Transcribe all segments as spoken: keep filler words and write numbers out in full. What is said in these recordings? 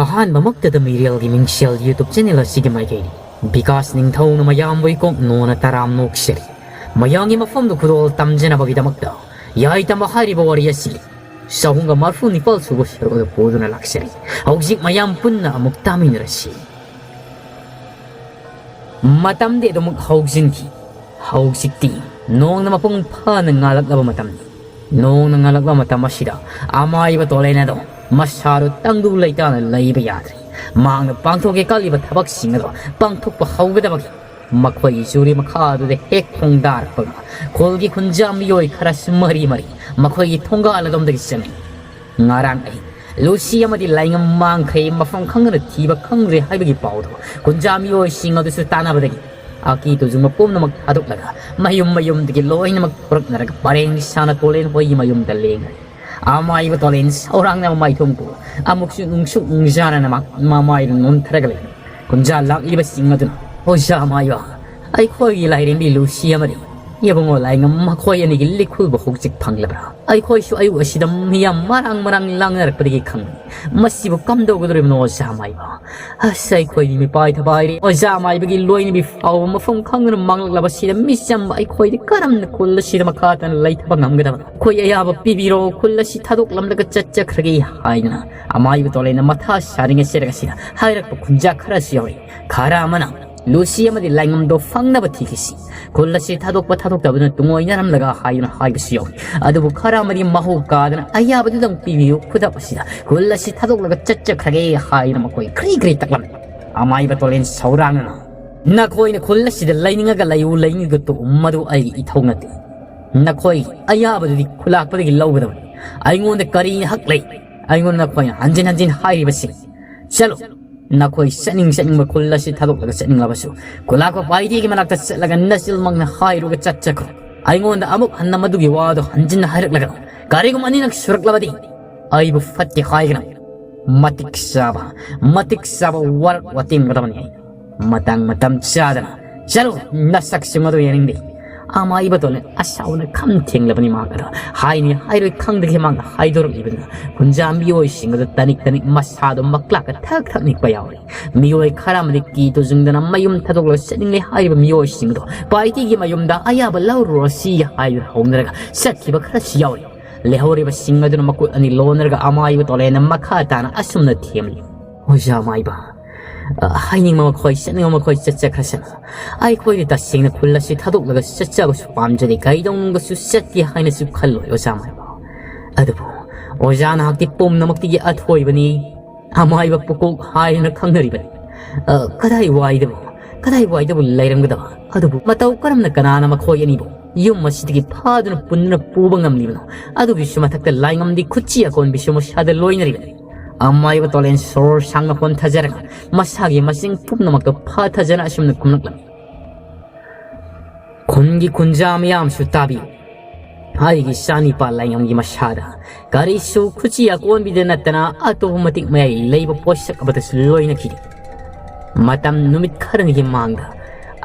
ꯑꯍꯥꯟꯕꯃꯛꯇꯗ ꯃꯤꯔꯦꯜꯒꯤ ꯃꯤꯡꯁꯦꯜ YouTube channel ꯑꯁꯤꯒꯤ ꯃꯥꯏꯀꯩꯅꯤ꯫ ꯕꯤꯀꯥꯁ ꯅꯤꯡꯊꯧꯅ ꯃꯌꯥꯝꯕꯨ ꯏꯀꯣꯛ ꯅꯣꯅ ꯇꯔꯥꯝ ꯅꯣꯛꯆꯔꯤ꯫ ꯃꯌꯥꯝꯒꯤ ꯃꯐꯝꯗ ꯈꯨꯗꯣꯜ ꯇꯝꯖꯅꯕꯒꯤꯗꯃꯛꯇ ꯌꯥꯏꯇꯝꯕ ꯍꯥꯏꯔꯤꯕ ꯋꯥꯔꯤ ꯑꯁꯤ ꯆꯍꯨꯝꯒ ꯃꯔꯐꯨ ꯅꯤꯄꯥꯜ ꯁꯨꯕ ꯁꯔꯨꯛ ꯑꯗꯨ ꯄꯨꯗꯨꯅ ꯂꯥꯛꯆꯔꯤ꯫ ꯍꯧꯖꯤꯛ ꯃꯌꯥꯝ ꯄꯨꯟꯅ ꯑꯃꯨꯛ ꯇꯥꯃꯤꯟꯅꯔꯁꯤ꯫ ꯃꯇꯝꯗꯤ ꯑꯗꯨꯃꯛ ꯍꯧꯖꯤꯟꯈꯤ꯫ ꯍꯧꯖꯤꯛꯇꯤ ꯅꯣꯡꯅ ꯃꯄꯨꯡ ꯐꯥꯅ ꯉꯥꯜꯂꯛꯂꯕ ꯃꯇꯝꯅꯤ꯫ ꯅꯣꯡꯅ ꯉꯥꯜꯂꯛꯂꯕ ꯃꯇꯝ ꯑꯁꯤꯗ ꯑꯃꯥꯏꯕ ꯇꯣꯂꯦꯟ ꯑꯗꯣ ꯃꯁꯥꯗꯨ ꯇꯪꯗꯨ ꯂꯩꯇꯥꯅ ꯂꯩꯕ ꯌꯥꯗ꯭ꯔꯦ꯫ ꯃꯍꯥꯛꯅ ꯄꯥꯡꯊꯣꯛꯀꯦ ꯈꯜꯂꯤꯕ ꯊꯕꯛꯁꯤꯡ ꯑꯗꯣ ꯄꯥꯡꯊꯣꯛꯄ ꯍꯧꯒꯗꯕꯒꯤ ꯃꯈꯣꯏꯒꯤ ꯆꯨꯔꯤ ꯃꯈꯥꯗꯨꯗ ꯍꯦꯛ ꯈꯣꯡꯗꯥꯔꯛꯄꯒ ꯈꯨꯜꯒꯤ ꯈꯨꯟꯖꯥ ꯃꯤꯑꯣꯏ ꯈꯔꯁꯨ ꯃꯔꯤ ꯃꯔꯤ ꯃꯈꯣꯏꯒꯤ ꯊꯣꯡꯒꯥꯜ ꯑꯗꯣꯝꯗꯒꯤ ꯆꯪꯉꯤ꯫ ꯉꯔꯥꯡ ꯑꯍꯤꯡ ꯂꯨꯁꯤ ꯑꯃꯗꯤ ꯂꯥꯏꯉꯝ ꯃꯥꯡꯈ꯭ꯔꯦ, ꯃꯐꯝ ꯈꯪꯗꯅ ꯊꯤꯕ ꯈꯪꯗ꯭ꯔꯦ ꯍꯥꯏꯕꯒꯤ ꯄꯥꯎꯗꯣ ꯈꯨꯟꯖꯥ ꯃꯤꯑꯣꯏꯁꯤꯡ ꯑꯗꯨꯁꯨ ꯇꯥꯟꯅꯕꯗꯒꯤ ꯑꯀꯤ ꯇꯨꯖꯨꯡꯕ ꯄꯨꯝꯅꯃꯛ ꯊꯥꯗꯣꯛꯂꯒ ꯃꯌꯨꯝ ꯃꯌꯨꯝꯗꯒꯤ ꯂꯣꯏꯅꯃꯛ ꯊꯣꯔꯛꯅꯔꯒ ꯄꯔꯦꯡ ꯁꯥꯅ ꯇꯣꯂꯦꯟ ꯍꯣꯏꯒꯤ ꯃꯌꯨꯝꯗ ꯂꯦꯡꯈ꯭ꯔꯦ꯫ ꯑꯃꯥꯏꯕ ꯇꯣꯂꯦꯟ ꯁꯧꯔꯥꯡꯅꯕ ꯃꯥꯏꯊꯣꯡꯕꯨ ꯑꯃꯨꯛꯁꯨ ꯅꯨꯡꯁꯨ ꯅꯨꯡꯖꯥꯅꯅ ꯃ-, ꯃꯃꯥꯏꯗꯨ ꯅꯣꯟꯊꯔꯒ ꯂꯩ꯫ ꯈꯨꯟꯖꯥ ꯂꯥꯛꯂꯤꯕꯁꯤꯡ ꯑꯗꯨꯅ, "ꯑꯣꯖꯥ ꯑꯃꯥꯏꯕ, ꯑꯩꯈꯣꯏꯒꯤ ꯂꯥꯏꯔꯦꯝꯕꯤ ꯂꯨꯁꯤ ꯑꯃꯗꯤ ꯏꯕꯨꯡꯉꯣ ꯂꯥꯏꯉꯝ ꯃꯈꯣꯏ ꯑꯅꯤꯒꯤ ꯂꯤꯈꯨꯜꯕꯨ ꯍꯧꯖꯤꯛ ꯐꯪꯂꯕ꯭ꯔꯥ? ꯑꯩꯈꯣꯏꯁꯨ ꯑꯌꯨꯛ ꯑꯁꯤꯗ ꯃꯤꯌꯥꯝ ꯃꯔꯥꯡ ꯃꯔꯥꯡ ꯂꯥꯡꯅꯔꯛꯄꯗꯒꯤ ꯈꯪꯕꯅꯤ꯫ ꯃꯁꯤꯕꯨ ꯀꯝꯗꯧꯒꯗꯧꯔꯤꯕꯅꯣ, ꯑꯣꯖꯥ ꯑꯃꯥꯏꯕ? ꯑꯁ, ꯑꯩꯈꯣꯏꯗꯤ ꯃꯤꯄꯥꯏ ꯊꯄꯥꯏꯔꯦ꯫ ꯑꯣꯖꯥ ꯑꯃꯥꯏꯕꯒꯤ ꯂꯣꯏꯅꯕꯤ ꯐꯥꯎꯕ ꯃꯐꯝ ꯈꯪꯗꯅ ꯃꯥꯡꯂꯛꯂꯕꯁꯤꯗ ꯃꯤꯆꯝꯕ ꯑꯩꯈꯣꯏꯗꯤ ꯀꯔꯝꯅ ꯈꯨꯜ ꯑꯁꯤꯗ ꯃꯈꯥ ꯇꯥꯅ ꯂꯩꯊꯕ ꯉꯝꯒꯗꯕꯅꯣ? ꯑꯩꯈꯣꯏ ꯑꯌꯥꯕ ꯄꯤꯕꯤꯔꯣ, ꯈꯨꯜ ꯑꯁꯤ ꯊꯥꯗꯣꯛꯂꯝꯂꯒ ꯆꯠꯆꯈ꯭ꯔꯒꯦ" ꯍꯥꯏꯗꯨꯅ ꯑꯃꯥꯏꯕ ꯇꯣꯂꯦꯟꯅ ꯃꯊꯥ ꯁꯥꯔꯤꯉꯩ ꯆꯦꯔꯛ ꯑꯁꯤꯗ ꯍꯥꯏꯔꯛꯄ ꯈꯨꯟꯖꯥ ꯈꯔꯁꯨ ꯌꯥꯎꯔꯤ꯫ ꯈꯔ ꯑꯃꯅ ꯂꯨꯁꯤ ꯑꯃꯗꯤ ꯂꯥꯏꯉꯝꯗꯣ ꯐꯪꯅꯕ ꯊꯤꯈꯤꯁꯤ, ꯈꯨꯜ ꯑꯁꯤ ꯊꯥꯗꯣꯛꯄ ꯊꯥꯗꯣꯛꯇꯕꯗꯨꯅ ꯇꯨꯡꯑꯣꯏꯅꯔꯝꯂꯒ ꯍꯥꯏꯗꯨꯅ ꯍꯥꯏꯕꯁꯨ ꯌꯥꯎꯏ꯫ ꯑꯗꯨꯕꯨ ꯈꯔ ꯑꯃꯗꯤ ꯃꯍꯧ ꯀꯥꯗꯅ ꯑꯌꯥꯕꯗꯨꯗꯪ ꯄꯤꯕꯤꯌꯨ, ꯈꯨꯗꯛ ꯑꯁꯤꯗ ꯈꯨꯜ ꯑꯁꯤ ꯊꯥꯗꯣꯛꯂꯒ ꯆꯠꯆꯈ꯭ꯔꯒꯦ ꯍꯥꯏꯗꯨꯅ ꯃꯈꯣꯏ ꯀ꯭ꯔꯤ ꯀ꯭ꯔꯤ ꯇꯛꯂꯝꯃꯤ꯫ ꯑꯃꯥꯏꯕ ꯇꯣꯂꯦꯟ ꯁꯧꯔꯥꯡꯅꯅ, "ꯅꯈꯣꯏꯅ ꯈꯨꯜ ꯑꯁꯤꯗ ꯂꯩꯅꯤꯡꯉꯒ ꯂꯩꯌꯨ, ꯂꯩꯅꯤꯡꯉꯒ ꯇꯣꯛꯎ, ꯃꯗꯨ ꯑꯩꯒꯤ ꯏꯊꯧ ꯅꯠꯇꯦ꯫ ꯅꯈꯣꯏꯒꯤ ꯑꯌꯥꯕꯗꯨꯗꯤ ꯈꯨꯂꯥꯛꯄꯗꯒꯤ ꯂꯧꯒꯗꯕꯅꯤ꯫ ꯑꯩꯉꯣꯟꯗ ꯀꯔꯤ ꯍꯛ ꯂꯩ? ꯑꯩꯉꯣꯟꯗ ꯅꯈꯣꯏꯅ ꯍꯟꯖꯤꯟ ꯍꯟꯖꯤꯟ ꯍꯥꯏꯔꯤꯕꯁꯤ꯫ ꯆꯠꯂꯨ, ꯅꯈꯣꯏ ꯆꯠꯅꯤꯡ ꯆꯠꯅꯤꯡꯕ ꯈꯨꯜ ꯑꯁꯤ ꯊꯥꯗꯣꯛꯂꯒ ꯆꯠꯅꯤꯡꯂꯕꯁꯨ, ꯈꯨꯂꯥꯛꯄ ꯄꯥꯏꯗꯦꯒꯤ ꯃꯅꯥꯛꯇ ꯆꯠꯂꯒ ꯅꯆꯤꯜꯃꯛꯅ ꯍꯥꯏꯔꯨꯒ ꯆꯠꯆꯈ꯭ꯔꯣ꯫ ꯑꯩꯉꯣꯟꯗ ꯑꯃꯨꯛ ꯍꯟꯅ ꯃꯗꯨꯒꯤ ꯋꯥꯗꯣ ꯍꯟꯖꯤꯟꯅ ꯍꯥꯏꯔꯛꯂꯒꯅꯨ꯫ ꯀꯔꯤꯒꯨꯝꯕ ꯑꯅꯤꯔꯛ ꯁꯨꯔꯛꯂꯕꯗꯤ ꯑꯩꯕꯨ ꯐꯠꯇꯦ ꯍꯥꯏꯒꯅꯨ꯫ ꯃꯇꯤꯛ ꯆꯥꯕ, ꯃꯇꯤꯛ ꯆꯥꯕ ꯋꯥꯔꯛ ꯋꯥꯇꯦꯝꯒꯗꯕꯅꯤ ꯑꯩ꯫ ꯃꯇꯥꯡ ꯃꯇꯝ ꯆꯥꯗꯅ ꯆꯠꯂꯨ, ꯅꯁꯛꯁꯤꯡ ꯑꯗꯨ ꯌꯦꯡꯅꯤꯡꯗꯦ꯫ ꯑꯃꯥꯏꯕ ꯇꯣꯂꯦꯟ ꯑꯁꯥꯎꯅ ꯈꯝ ꯊꯦꯡꯂꯕꯅꯤ꯫ ꯃꯍꯥꯛ ꯑꯗꯣ ꯍꯥꯏꯅꯤ ꯍꯥꯏꯔꯣꯏ ꯈꯪꯗꯒꯤ ꯃꯍꯥꯛꯅ ꯍꯥꯏꯗꯣꯔꯛꯂꯤꯕꯅ ꯈꯨꯟꯖꯥ ꯃꯤꯑꯣꯏꯁꯤꯡ ꯑꯗꯨ ꯇꯅꯤꯛ ꯇꯅꯤꯛ ꯃꯁꯥꯗꯣ ꯃꯀ꯭ꯂꯥꯛꯀ ꯊꯛ ꯊꯛ ꯅꯤꯛꯄ ꯌꯥꯎꯔꯤ꯫ ꯃꯤꯑꯣꯏ ꯈꯔ ꯑꯃꯗꯤ ꯀꯤ ꯇꯨꯖꯨꯡꯗꯅ ꯃꯌꯨꯝ ꯊꯥꯗꯣꯛꯂꯒ ꯆꯠꯅꯤꯡꯂꯦ ꯍꯥꯏꯔꯤꯕ ꯃꯤꯑꯣꯏꯁꯤꯡ ꯑꯗꯣ ꯄꯥꯔꯇꯤꯒꯤ ꯃꯌꯨꯝꯗ ꯑꯌꯥꯕ ꯂꯧꯔꯨꯔꯁꯤ ꯍꯥꯏꯗꯨꯅ ꯍꯧꯅꯔꯒ ꯆꯠꯈꯤꯕ ꯈꯔꯁꯨ ꯌꯥꯎꯔꯤ꯫ ꯂꯩꯍꯧꯔꯤꯕꯁꯤꯡ ꯑꯗꯨꯅ ꯃꯈꯨꯠ ꯑꯅꯤ ꯂꯣꯟꯅꯔꯒ ꯑꯃꯥꯏꯕ ꯇꯣꯂꯦꯟꯅ ꯃꯈꯥ ꯇꯥꯅ ꯑꯁꯨꯝꯅ ꯊꯦꯝꯂꯤ꯫ ꯑꯣꯖꯥ ꯑꯃꯥꯏꯕ, ꯑ, ꯍꯥꯏꯅꯤꯡꯕ ꯃꯈꯣꯏ ꯆꯠꯅꯤꯡꯕ ꯃꯈꯣꯏ ꯆꯠꯆꯈ꯭ꯔꯁꯅꯨ꯫ ꯑꯩꯈꯣꯏꯗꯤ ꯇꯁꯦꯡꯅ ꯈꯨꯜ ꯑꯁꯤ ꯊꯥꯗꯣꯛꯂꯒ ꯆꯠꯆꯕꯁꯨ ꯄꯥꯝꯖꯗꯦ, ꯀꯩꯗꯧꯅꯨꯡꯗꯁꯨ ꯆꯠꯀꯦ ꯍꯥꯏꯅꯁꯨ ꯈꯜꯂꯣꯏ ꯑꯣꯖꯥ ꯑꯃꯥꯏꯕ꯫ ꯑꯗꯨꯕꯨ ꯑꯣꯖꯥ ꯅꯍꯥꯛꯇꯤ ꯄꯨꯝꯅꯃꯛꯇꯒꯤ ꯑꯊꯣꯏꯕꯅꯤ꯫ ꯑꯃꯥꯏꯕ ꯄꯨꯀꯣꯛ ꯍꯥꯏꯅ ꯈꯪꯅꯔꯤꯕꯅꯤ꯫ ꯑ, ꯀꯗꯥꯏ ꯋꯥꯏꯗꯕꯨ, ꯀꯗꯥꯏ ꯋꯥꯏꯗꯕꯨ ꯂꯩꯔꯝꯒꯗꯕ? ꯑꯗꯨꯕꯨ ꯃꯇꯧ ꯀꯔꯝꯅ ꯀꯅꯥꯅ ꯃꯈꯣꯏ ꯑꯅꯤꯕꯨ ꯌꯨꯝ ꯑꯁꯤꯗꯒꯤ ꯐꯥꯗꯨꯅ ꯄꯨꯟꯗꯨꯅ ꯄꯨꯕ ꯉꯝꯂꯤꯕꯅꯣ? ꯑꯗꯨꯒꯤꯁꯨ ꯃꯊꯛꯇ ꯂꯥꯏꯉꯝꯗꯤ ꯈꯨꯠꯆꯤ ꯑꯀꯣꯟꯕꯤꯁꯨ ꯃꯁꯥꯗ ꯂꯣꯏꯅꯔꯤꯕꯅꯤ꯫ ꯑꯃꯥꯏꯕ ꯇꯣꯂꯦꯟ ꯁꯣꯔ ꯁꯥꯡꯅ ꯍꯣꯟꯊꯖꯔꯒ ꯃꯁꯥꯒꯤ ꯃꯆꯤꯡ ꯄꯨꯝꯅꯃꯛꯇꯣ ꯐꯥꯊꯖꯅ ꯑꯁꯨꯝꯅ ꯈꯨꯝꯂꯛꯂꯝꯃꯤ꯫ ꯈꯨꯟꯒꯤ ꯈꯨꯟꯖꯥ ꯃꯤꯌꯥꯝꯁꯨ ꯇꯥꯕꯤꯌꯨ꯫ ꯑꯩꯒꯤ ꯏꯆꯥꯅꯤꯄꯥ ꯂꯥꯏꯉꯝꯒꯤ ꯃꯁꯥꯗ ꯀꯔꯤꯁꯨ ꯈꯨꯠꯆꯤ ꯑꯀꯣꯟꯕꯤꯗ ꯅꯠꯇꯅ ꯑꯇꯣꯞꯄ ꯃꯇꯤꯛ ꯃꯌꯥꯏ ꯂꯩꯕ ꯄꯣꯠꯁꯛ ꯑꯃꯠꯇꯁꯨ ꯂꯣꯏꯅꯈꯤꯗꯦ꯫ ꯃꯇꯝ ꯅꯨꯃꯤꯠ ꯈꯔꯅꯤꯒꯤ ꯃꯥꯡꯗ